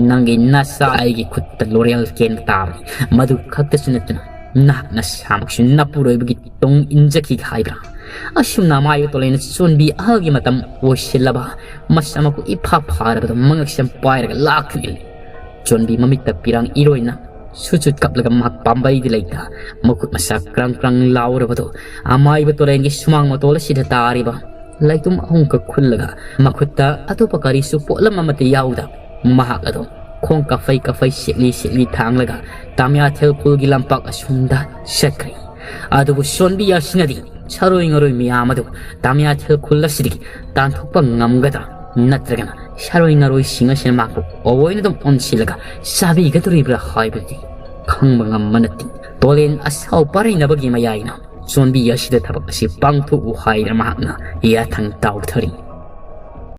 ꯅꯪꯒꯤ ꯅꯁꯥ ꯑꯩꯒꯤ ꯈꯨꯠꯇ ꯂꯣꯔꯦꯜ ꯀꯦꯟꯕ ꯇꯥꯕꯅꯤ꯫ ꯃꯗꯨ ꯈꯛꯇꯁꯨ ꯅꯠꯇꯅ ꯅꯍꯥꯛ ꯅꯁꯥꯃꯛꯁꯨ ꯅꯄꯨꯔꯣꯏꯕꯒꯤ ꯇꯨꯡ ꯏꯟꯖꯈꯤꯒꯦ ꯍꯥꯏꯕ꯭ꯔꯥ? ꯑꯁꯨꯝꯅ ꯑꯃꯥꯏꯕ ꯇꯣꯂꯦꯟꯅ ꯆꯣꯟꯕꯤ ꯑꯍꯜꯒꯤ ꯃꯇꯝ ꯑꯣꯏꯁꯤꯜꯂꯕ, ꯃꯁꯥꯃꯛꯄꯨ ꯏꯐꯥ ꯐꯥꯔꯕꯗ ꯃꯉꯛꯁꯝ ꯄꯥꯏꯔꯒ ꯂꯥꯛꯂꯤ꯫ ꯆꯣꯟꯕꯤ ꯃꯃꯤꯠꯇ ꯄꯤꯔꯥꯡ ꯏꯔꯣꯏꯅ ꯁꯨꯆꯨꯠ ꯀꯞꯂꯒ ꯃꯍꯥꯛ ꯄꯥꯝꯕꯩꯗꯤ ꯂꯩꯇ, ꯃꯈꯨꯠ ꯃꯁꯥ ꯀ꯭ꯔꯪ ꯀ꯭ꯔꯪ ꯂꯥꯎꯔꯕꯗꯣ ꯑꯃꯥꯏꯕ ꯇꯣꯔꯦꯟꯒꯤ ꯁꯨꯃꯥꯡ ꯃꯇꯣꯜ ꯑꯁꯤꯗ ꯇꯥꯔꯤꯕ ꯂꯩꯇꯨꯝ ꯑꯍꯨꯝꯈꯛ ꯈꯨꯜꯂꯒ, ꯃꯈꯨꯠꯇ ꯑꯇꯣꯞꯄ ꯀꯔꯤꯁꯨ ꯄꯣꯠꯂꯝ ꯑꯃꯠꯇ ꯌꯥꯎꯗ, ꯃꯍꯥꯛ ꯑꯗꯣ ꯈꯣꯡ ꯀꯥꯐꯩ ꯀꯥꯐꯩ ꯁꯦꯛꯂꯤ ꯁꯦꯛꯂꯤ ꯊꯥꯡꯂꯒ ꯇꯥꯃꯤꯌꯥꯊꯦꯜ ꯈꯨꯜꯒꯤ ꯂꯝꯄꯥꯛ ꯑꯁꯣꯝꯗ ꯆꯠꯈ꯭ꯔꯦ꯫ ꯑꯗꯨꯕꯨ ꯁꯣꯟꯕꯤ ꯑꯁꯤꯅꯗꯤ ꯁꯥꯔꯣꯏ ꯉꯥꯔꯣꯏ ꯃꯌꯥꯝ ꯑꯗꯨ ꯇꯥꯃꯤꯌꯥꯊꯦꯜ ꯈꯨꯜ ꯑꯁꯤꯗꯒꯤ ꯇꯥꯟꯊꯣꯛꯄ ꯉꯝꯒꯗ꯭ꯔꯥ? ꯅꯠꯇ꯭ꯔꯒꯅ ꯁꯥꯔꯣꯏ ꯉꯥꯔꯣꯏꯁꯤꯡ ꯑꯁꯤꯅ ꯃꯍꯥꯛꯄꯨ ꯑꯣꯏꯅ ꯑꯗꯨꯝ ꯑꯣꯟꯁꯤꯜꯂꯒ ꯆꯥꯕꯤꯒꯗꯧꯔꯤꯕ꯭ꯔꯥ ꯍꯥꯏꯕꯗꯤ ꯈꯪꯕ ꯉꯝꯕ ꯅꯠꯇꯦ꯫ ꯇꯣꯂꯦꯟ ꯑꯁꯥꯎ ꯄꯥꯔꯩꯅꯕꯒꯤ ꯃꯌꯥꯏꯅ ꯆꯣꯟꯕꯤ ꯑꯁꯤꯗ ꯊꯕꯛ ꯑꯁꯤ ꯄꯥꯡꯊꯣꯛꯎ ꯍꯥꯏꯗꯅ ꯃꯍꯥꯛꯅ ꯌꯥꯊꯪ ꯇꯥꯎꯊꯔꯤ꯫